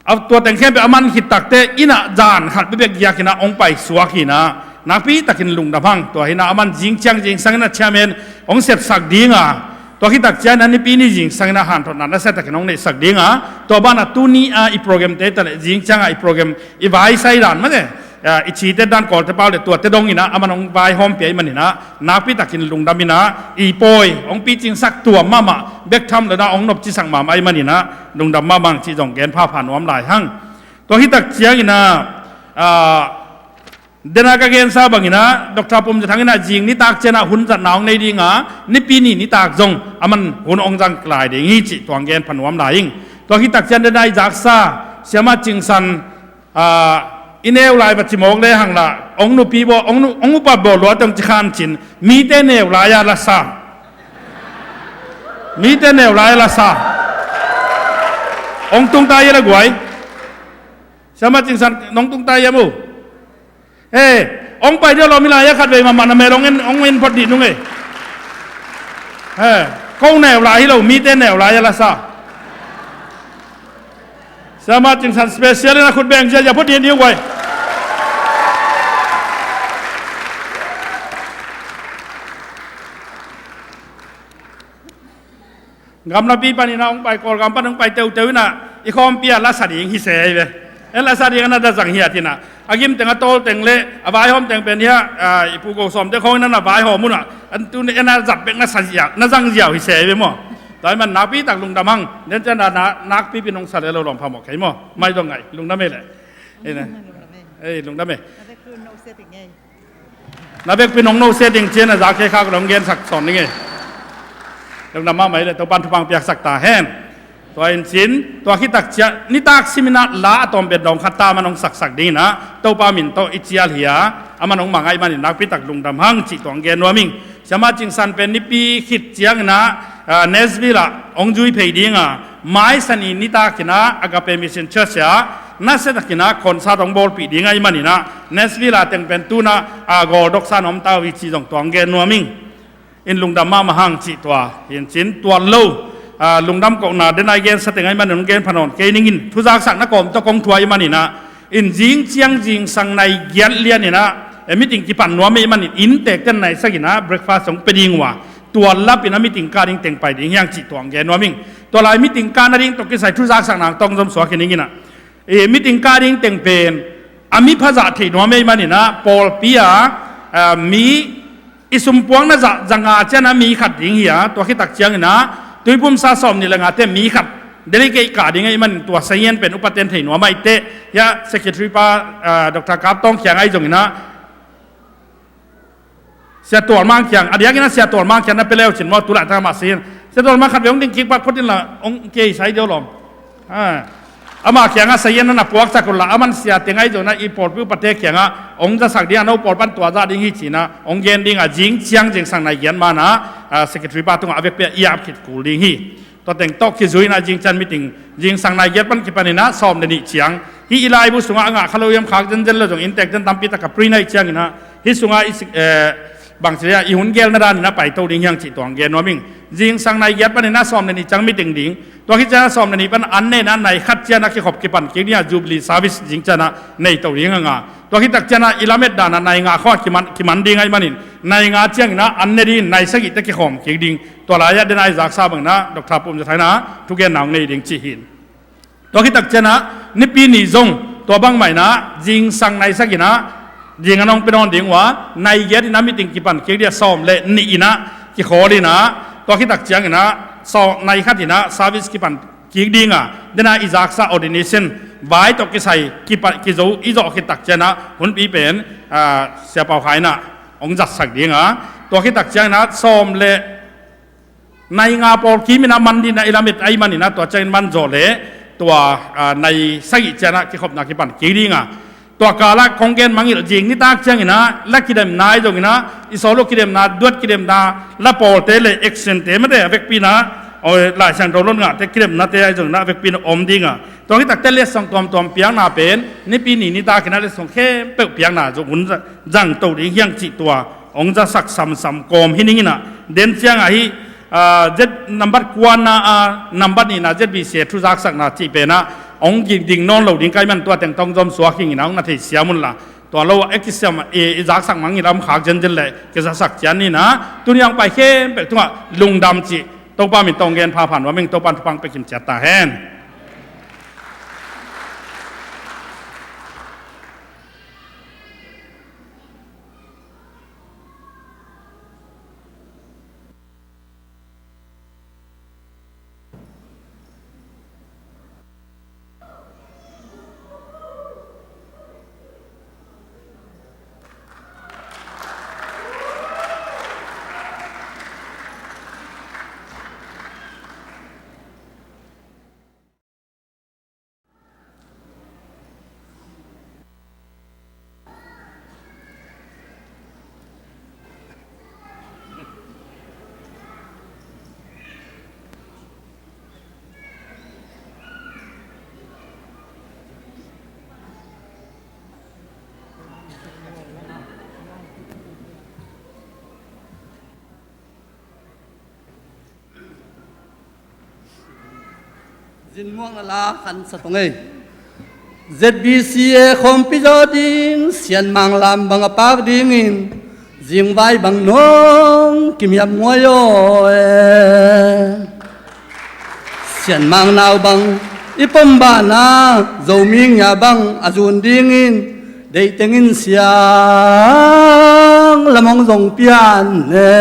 a tua teng khempeuh a man khit takte innah zan khat bekbek giakinah hong paisuak hinah nakpi takin lungdam hang. Tua hinah a man zing ciang zingsang innah chairman hong sepsak dinga, tua khit tak cianginah nipi ni zingsang innah hanthotna nasia takin hong neihsak dinga, tua banah tuni a i program te taleh zing cianga i program i vaisai dan mate, ah, i cite dan Kawlte pau le tuate donginah a man hong vaihawm pia ahih maninah nakpi takin lungdam inah i pawi hong picingsak tuam mahmah bek tham lona hong nopcisak mahmah ahih maninah lungdam mahmah hang cih zong gen phapha nuam lai hang. Tua khit tak cianginah, ah, dena ka gensa banginah Doctor Pum Za Thang inah zing nitak cianah hun zatna hong nei dinga, nipi ni nitak zong a man hun hong zang lai ding hi cih tuang gen pha nuam lai ing. Tua khit tak ciang dena i zaksa Siama Cingsan, ah, i neu lai va cimawk le hang lah hong nupi baw, hong nu-, hong upat baw luate hong ci khan cin, mite neu lai-a la sa. Mite neu lai-a la sa. Hong tungta ia la guai. Siama Cingsan nong tungta ia mu. He, hong pai dia lawm i lai-a khatvei mahmah na mel hong en, hong en phot dih nung e. He, ko neu lai hi lo, mite neu lai-a la sa. Siama Cingsan special in a khut beng ziazia phut dih dih guai. Gamlapi paninah hong pai, Kawlgam pan hong pai teuteu inah i khawmpi ah la sa ding hi se hi ve. En la sa ding a na da zang hi a tinah a gimteng a tawlteng le a vaihawmteng pen hi a, i pu Go Sawmte khawng inah na vaihawm unah an tun en a zat bek na sa ziau, na zang ziau hi se hi ve maw. Tua ahih man nakpi tak lungdam hang. Den cian na, na, nakpipi nong sa le lo lawm phamawh kei maw. Mai dong ngai lungdam e le. Ei, lungdam e. Na bekpi nong no se ding cian a zak kei khak long gensak sawn ding e. Lungdam mahmah hi le Topan thupha hong piaksak ta hen. Tua in cin tua khit tak ciah nitak siminah la a tawm bet dawng khat ta a man hong saksak dinginah Topa min tawh i cial hi a, a man hong mangah i manin nakpi tak lungdam hang cih tuang gen nuam ing. Siama Cingsan pen nipi khit cianginah, ah, Nashville ah hong zui phei dinga, mai sani nitakinah Agape Mission Church ah nasiatakinah concert hong bawlpih ding ahih maninah Nashville ah teng pen tunah, ah, gawldoksa na om ta uh hi cih zong tuang gen nuam ing. In lungdam mahmah hang cih tua hi in cin tuan lo, ah, lungdam kohna den a i gensa teng ahih manin hong gen pha nawn kei ningin thuzaksak na kawm tawh kong thuah ahih maninah in zing ciang zingsang nai giat lianinah, eh, meeting kipan nuam ahih manin inntekten naisakinah breakfast hong pia ding uh a, tua lapinah meeting kah ding teng pai ding hiang cih tuang gen nuam ing. Tua lai meeting kah nading tawh kisai thuzaksak nang tawng zom suak hi ninginah, eh, meeting kah ding teng pen a mi phazah thei nuam ahih maninah pawlpi a, ah, mi i sumpuang na zah zanga cianah mi khat ding hi a, tua khit tak cianginah tuipumsa sawm nih le ngate mi khat Delegate kah ding ahih manin tua sazian pen upaten thei nuam ahih teh, hia secretary pa, ah, Doctor Kap Tawng kiang ahi zongin ah, Sia Tual Mang kiang, a diakin ah Sia Tual Mang kiang na pia le uh cin maw, tu laitak amah sazian. Sia Tual Mang khat vei hong ding kik pak phot inla, hong kei sai deuh lawm. Ah. Amah kiangah sazian na na puaksak unla, aman sia teng ahi zongin ah i pawlpi upate kiangah hong zasak ding a, no pawl pan tua zah ding hi ci-in ah hong gen ding a, zing ciang zingsang nai giat ma-in ah, ah, secretary pa tungah a vekpi ah i ap khit kul ding hi. Tua teng tawh kizui-in ah zing ciang meeting, zingsang nai giat pan kipan in ah sawm le nih ciang, hih i laibu sungah a ngah kha lo hiam, khak zenzen lo zong inntek zen tampi tak a print ahih ciangin ah, hih sungah i sik, eh, bangci leh i hun gelna danin ah paito ding hi hang cih tua hong gen nuam ing. Zingsang nai giat pan in ah sawm le nih ciang meeting ding. Tua khit ciang ah sawm le nih pan an ne in ah nai khat ciang ah kikhop kipan kik ding a, Jubilee service zing ciang ah neito ding a ngah. Tua khit tak ciang ah i lamet dan ah nai nga khawng ah kiman, kiman ding ahih manin, nai nga ciangin ah an ne ding, nai sagih teh kikhawm kik ding. Tua lai-ah den a i zaksa bangin ah Doctor Pum Za Thang in ah thugenna hong nei ding cih hi. Tua khit tak ciang ah Nipi ni zong tua bangmah in ah zingsang nai sagih in ah zing an hong pia nawn ding uh a, nai giat in ah meeting kipan kik ding a, sawm le nih in ah kikhawl in ah, tua khit tak ciangin ah sawm, nai khat in ah service kipan kik ding a, den a i zaksa ordination vai tawh kisai kipa, kizo i zawh khit tak ciang ah hunpi pen, ah, Sia Pau Khai in ah hong zatsak ding a, tua khit tak ciangin ah sawm le nai nga pawl kim in ah man ding in ah i lamet ahih manin ah tua ciangin man zawh leh tua, ah, nai sagih ciang ah kikhopna kipan kik ding a, tua kal ah kong gen mangngilh, zing nitak ciangin ah la kidemna ahi zongin ah, i sawl uh kidemna, duat kidemna, la pawlte le action-te mate a vekpi in ah, oi, Lai Siangtho lotngahte kidemnate ahi zongin ah a vekpi in ah om ding a, tua khit tak teh letsong tuamtuam piakna pen Nipi ni nitakin ah letsong khempeuh piakna zong hun za-, zangto ding hi hang cih tua hong zasak samsam kawm hi ning in ah, den ciang ah hih, ah, Z number kuana, ah, number nihna Z B C thu zaksakna cih pen ah hong ging ding nawn lo ding ka hih man tua teng tawh hong zom suak hi ning in ah, hong na thei siam unla. Tua lo ah a kisiam, i, i zaksak mangngilh a om khak zenzen leh kizasak ciat ni in ah, tuni a hong pai khempeuh tungah lungdam cih Topa min tawh hong gen phapha nuam ing. Topa'n thupha pia kim ciat ta hen. Zinmuakna la khansa tong ei. Z B C A khawmpi zaw ding, Sianmang lam bang a pak dingin, zingvai bang nong kimiap nguai aw e. Sianmang nau bang i pom banah, Zomi ngia bang a zun dingin, deih tengin siang lam hong zong pian ne.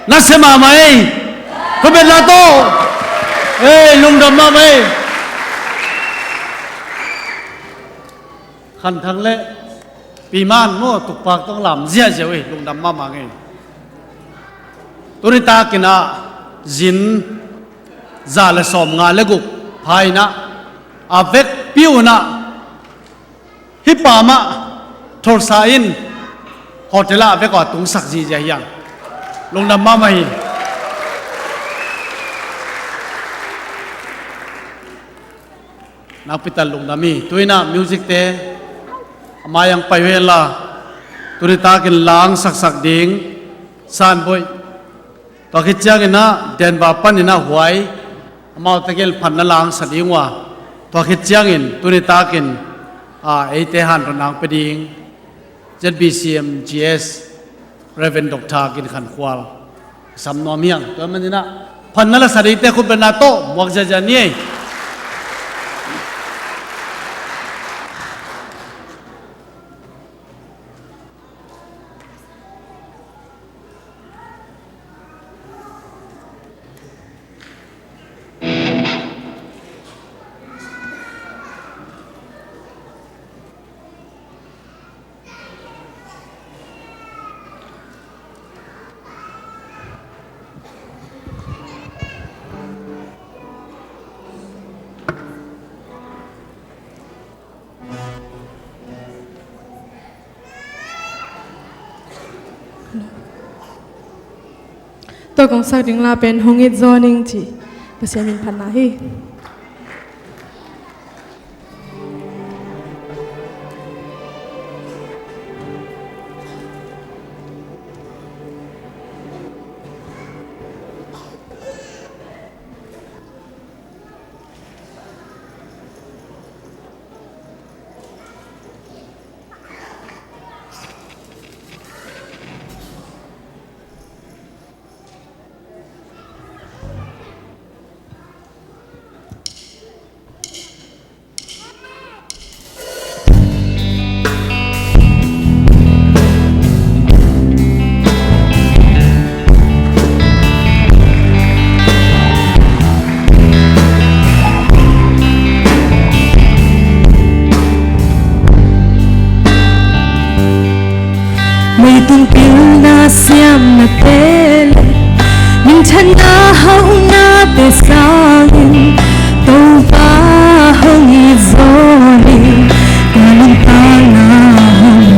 Nasia mahmah ei. Khutbetna tawh. Ei, lungdam mahmah ei. Khanthang le Piman maw, tukpak tawh lam ziahziah uh ei, lungdam mahmah ngei. Tuni takin ah zin za le sawmnga le guk pha in ah, a vekpi un ah hih pa mah Tulsa in hotel ah a vek uh a tungsak ziahziah hi hang. Lungdam mahmah hi. Nakpi tak lungdam hi. Tu in ah music te a mai-ah pai uh henla, tuni takin la hong saksak ding Sanboih, tua khit ciangin ah Denver panin ah Huai, amaute gel phatna la hong sa ding uh a, tua khit ciangin tuni takin, a, eite hanthawn hong pia ding Z B C M G S Reverend Doctor Gin Khan Khual sam nuam hi hang. Tua manin ah phatna la sa dingte khutbetna tawh muak ziahziah ni ei. Tua kong sak ding la pen Hong It Zaw Ning cih Pasian min phatna hi. na hauhnate sangin Topa hong it zaw ning, ka nuntakna hong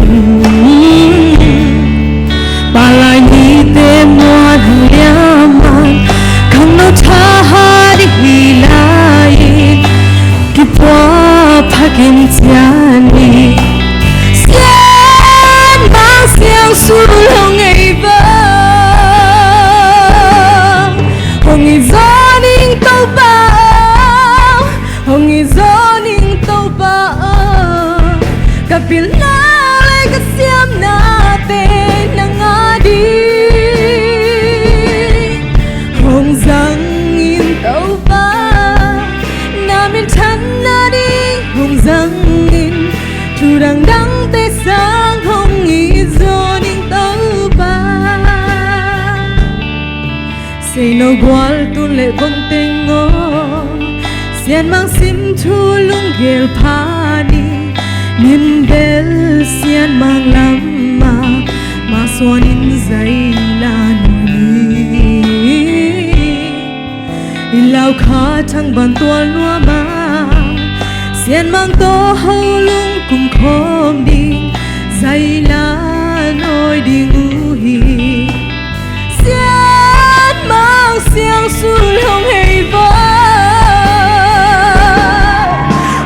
nuai in. Palai nite muan hong liam man, khangno thahat i hi lai-in, kipua phakin cian ni. Sian Mang Siang Sul hong ei va, hong it zaw ning Topa, hong it zaw ning Topa, ka pilna le ka siamnate nang a ding hong zang in Topa, na minthanna ding hong zang in, thu dangdangte sang hong it zaw ning Topa. Seino gual tun le bong teng aw, Sian Mang sim thu lunggel pha ni, min bel Sian Mang lam ah, masuan in zaila nuai ni. I lau kha thangban tual nuam a, Sian Mang tawh ho lungkum khawm ding, zaila nuai ding uh hi. Sian Mang Siang Sul hong ei va,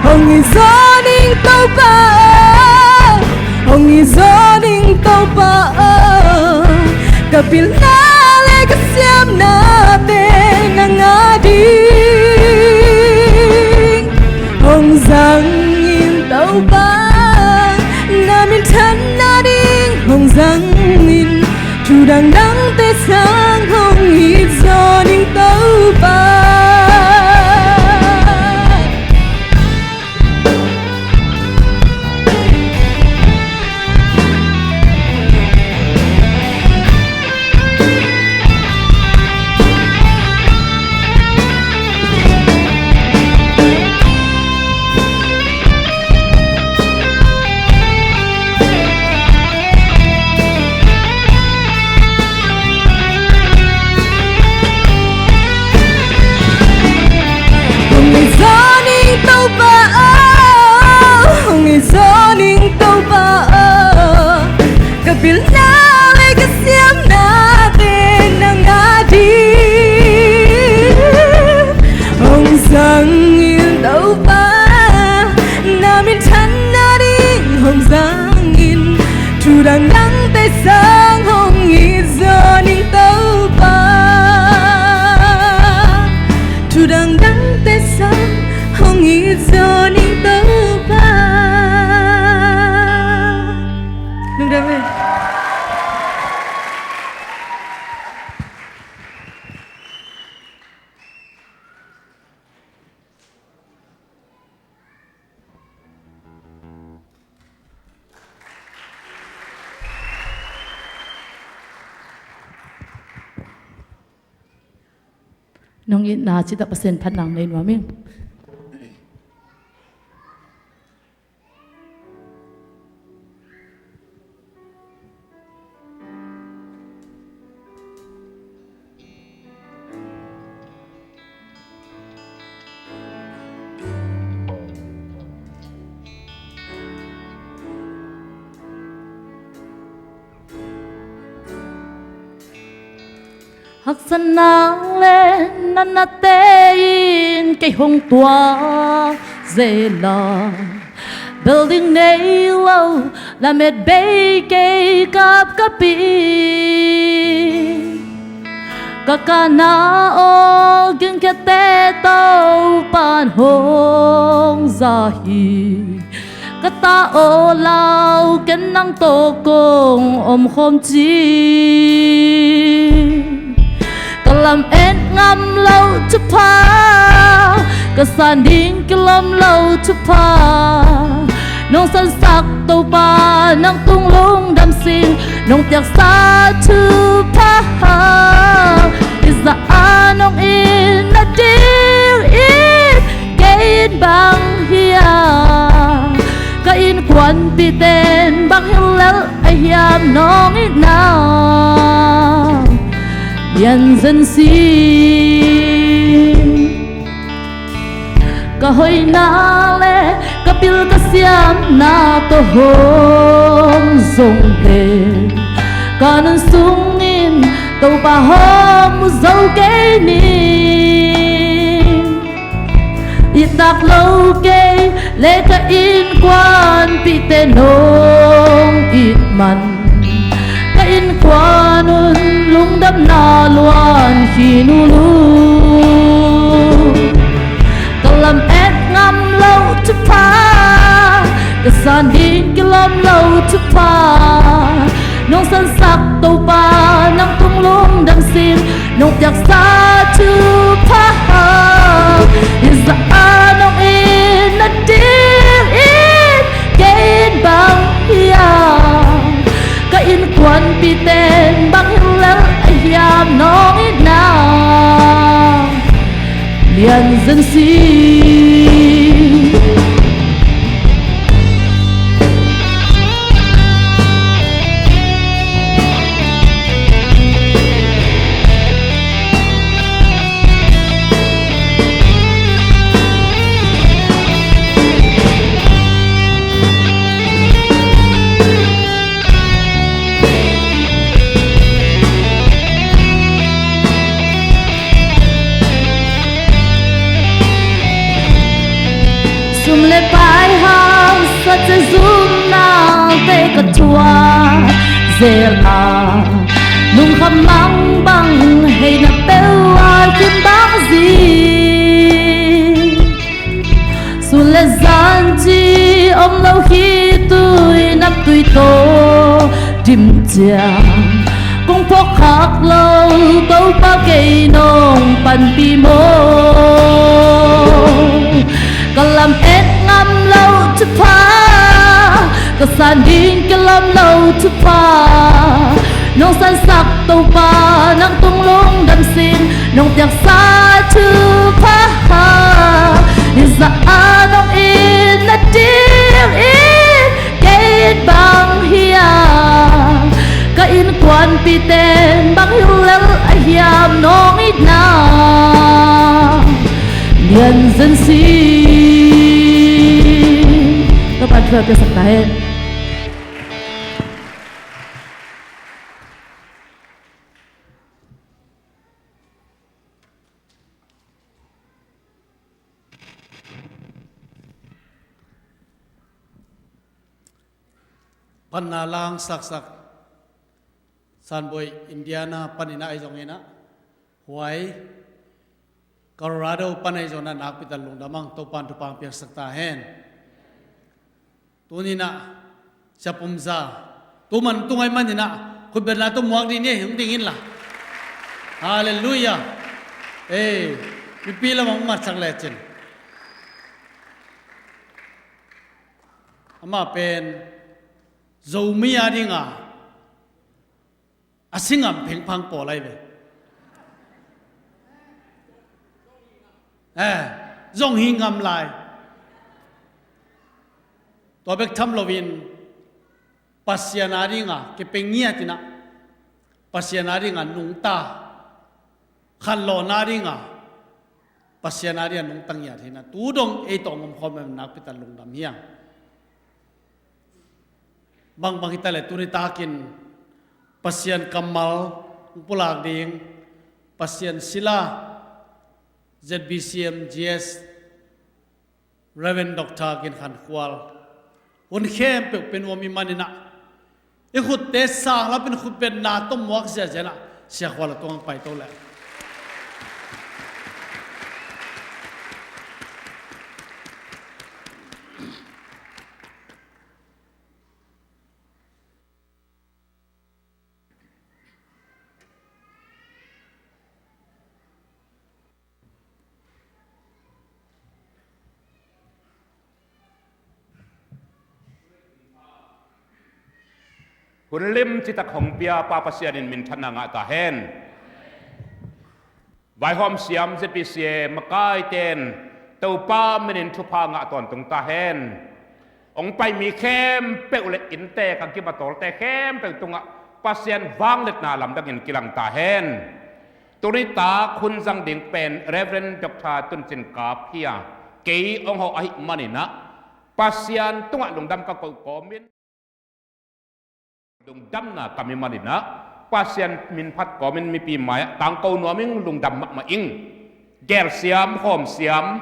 hong it zaw ning Topa, hong it zaw ning Topa, ka pilna le ka siamnate nang a ding hong zang in Topa, na minthanna ding hong zang in, thu dangdangte sang hong it zaw ning Topa. Hong it zaw ning Topa aw, hong it zaw ning Topa aw, ka pilna le ka siamnate nang a ding hong zang in Topa, na minthanna ding hong zang in, thu dangdangte sang hong it zaw ning Topa, thu dangdangte sang hong it zaw ning Topa. Lungdam e. Nong itna cih tak Pasian phatna nei nuam ing. Haksatna le natnate in kei hong tuak zel a, bel ding nei lo lamet bei kei kapkap in. Ka kana aw ginkhiatte Topa'n hong za hi. Ka ta aw lau ken nang tawh kong omkhawm cin. Ka lamet ngam lo thupha, ka san ding kilawm lo thupha, nong sansak Topa nang tung lungdam sing, nong piaksa thupha i zah a nong it nading in kei in bang hiam, ka innkuanpihte in bang hi lel a hiam nong itna. Lian zen si. Ka hoihna le ka pil ka siamna tawh hong zong pen, ka nun sungin Topa hong mu zo kei ni. It tak lo kei le ka innkuanpihte nong it man, ka innkuan un lungdamna luan khin uh lu. Ka lamet ngam lo thupha, ka san ding kilawm lo thupha, nong sansak Topa nang tung lungdam sin, nong piaksa thupha. Hih zah a nong it nadingin kei in bang hiam, ka innkuanpihte in bang hi lel a hiam, nong itna lian zen si. Sum le pai hausa, cezumna te ka thuak zel a, nungkham mangbang heina peuh a kim bang zi. Sun le zan ci om lo, khitui naptui tawh dim ciang, kong phawk khak lo Topa kei nong panpih maw? Ka lamet ngam lo thupha, ka san ding kilawm lo thupha, nong sansak Topa nang tung lungdam sin, nong piaksa thupha. Hih zah a nong it nadingin kei in bang hiam, ka innkuanpihte in bang hi lel a hiam, nong itna lian zen si. Topa in thupha piaksak ta hen. Panna lang saksak, Sanbuai, Indiana panin ah ahi zongin ah, Hawaii, Colorado pan ahi zongin ah nakpi tak lungdam ing. Topa in thupha piaksak ta hen. Tuni in ah Sia Pum Za, tu man tu ngai manin ah khutbetna tawh muak ding ni, hong ding inla. Halleluiah. Ei, mipi lamah hong matsak lecin. Amah pen Zomi a ding a a si ngam phengphang pawl ahi ve. Eh, zong hi ngam lai. Tua bek tham loin Pasian a ding a kipia ngiat in ah, Pasian a ding a nungta, khanlawhna a ding a Pasian a ding a nungta ngiat hi in ah, tu dong ei tawh hong om khawm in ah nakpi tak lungdam hi ing. Bangbang hi ta leh tuni takin Pasian kammal hong pulak ding, Pasian sila, Z B C M G S, Reverend Doctor Gin Khan Khual, hun khempeuh pia nuam i hih manin ah, i khutte sang lam in khutbetna tawh muak ziahziah in ah, Sia Khual a tung hong paito leh. Hun lim citak hong pia Pa Pasian in minthanna ngah ta hen. Vaihawm siam Z B C A makaite in Topa minin thupha ngah tawntung ta hen. Hong pai mi khempeuh le innte, ka gim a tawlte khempeuh tungah Pasian vangliatna lamdangin kilang ta hen. Tuni tak hun zang ding pen Reverend Doctor Tun Cin Kap hi a, kei hong hawh ahih manin ah Pasian tungah lungdam ka ko kawmin, lungdamna ka mi manin ah Pasian min phat kawmin mipi mai-ah tangko nuam ing, lungdam mahmah ing. Gelsiam, khawmsiam,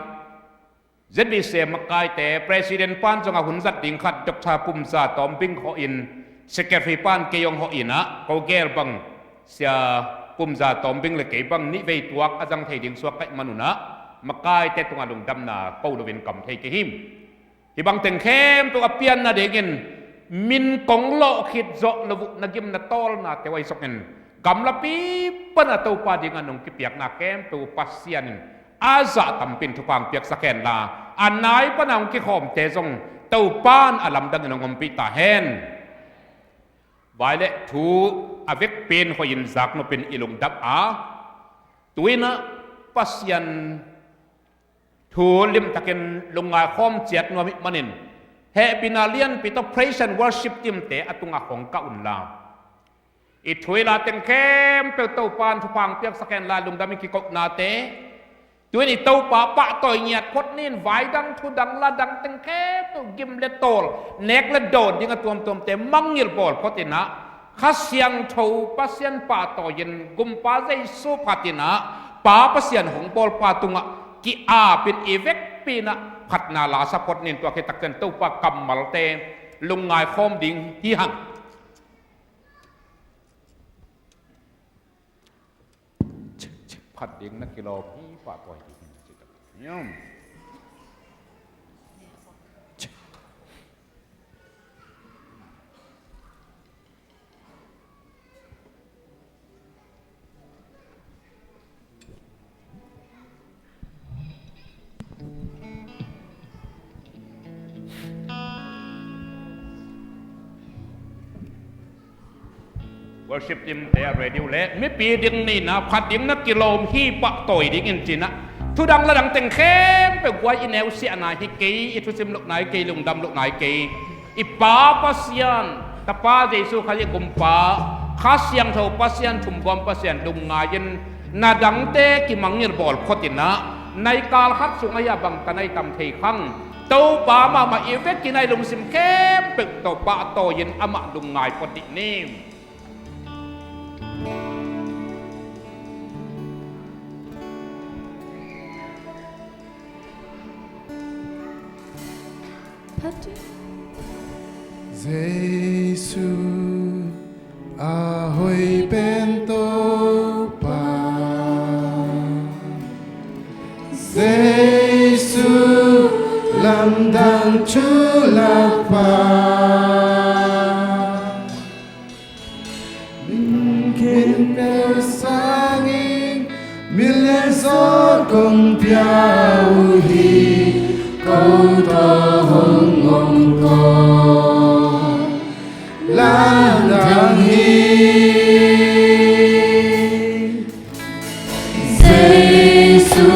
Z B C makaite, President pan zong a hun zat ding khat Doctor Pum Za Tawm Bing hawh in, Secretary pan kei hong hawh in ah, ko gel bang Sia Pum Za Tawm Bing le kei bang nih vei tuak a zang thei ding suak ka hih manun ah, makaite tungah lungdamna ko loin kam thei kei hi. Hih bang teng khempeuh a pianna dingin min kong lawh khit zawh lo uh na gimna tawlnate uh ahi zongin, gamlapi pan a Topa dingah nong kipiakna khempeuh uh Pasian in a zah tampin thupha hong piaksak hen la, a nai pan a hong kikhawmte zong Topa in a lamdangin hong ompih ta hen. Vai le thu a vekpi in hoih in zaknopin i lungdam a, tu-in ah Pasian thu limtakin lungngai khawm ciat nuam ih manin, hehpihna lianpi tawh praise and worship team-te a tungah hong kah un la, i thu i la teng khempeuh Topa in thupha hong piaksak hen la, lungdam i kikohnate, tu-in i Topa pahtawi ngiat phot ni-in, vai dang, thu dang, la dang teng khempeuh, gim le tawl, nek le dawn ding a tuamtuamte mangngilh bawl phot in ah, Kha Siangtho Pasian pahtawi-in, Gumpa Jesu phat in ah, Pa Pasian hong bawlpa tungah ki-apin i vekpi in ah phatna la sa phot ni-in, tua khit tak ciang Topa kammalte lungngai khawm ding hi hang. Phat ding na kilawm hi pah, tua hi ding hi. Worship team te a ready uh leh, mipi ding nihna phat ding na kilawm hi pah, tawi dingin ci-in ah, thu dang la dang teng khempeuh guai i neusiahna hi kei, i thusim lohna hi kei, lungdam lohna hi kei. I Pa Pasian, Tapa Jesu Khazih, Gumpa, Kha Siangtho Pasian, thumgawm Pasian lungngai-in, na dangte kimangngilh bawl phot in ah, nai kal khat sung ahi a bang ka nai tam thei khang, Topa mahmah i vekin a i lungsim khempeuh tawh pahtawi-in amah lungngai phot dih ni. Jesu a hoih pen Topa, Jesu lamdang thu lakpa. Min khempeuh sangin min le zaw kong pia uh hi, ko tawh hong om ko, lamdang hi. Jesu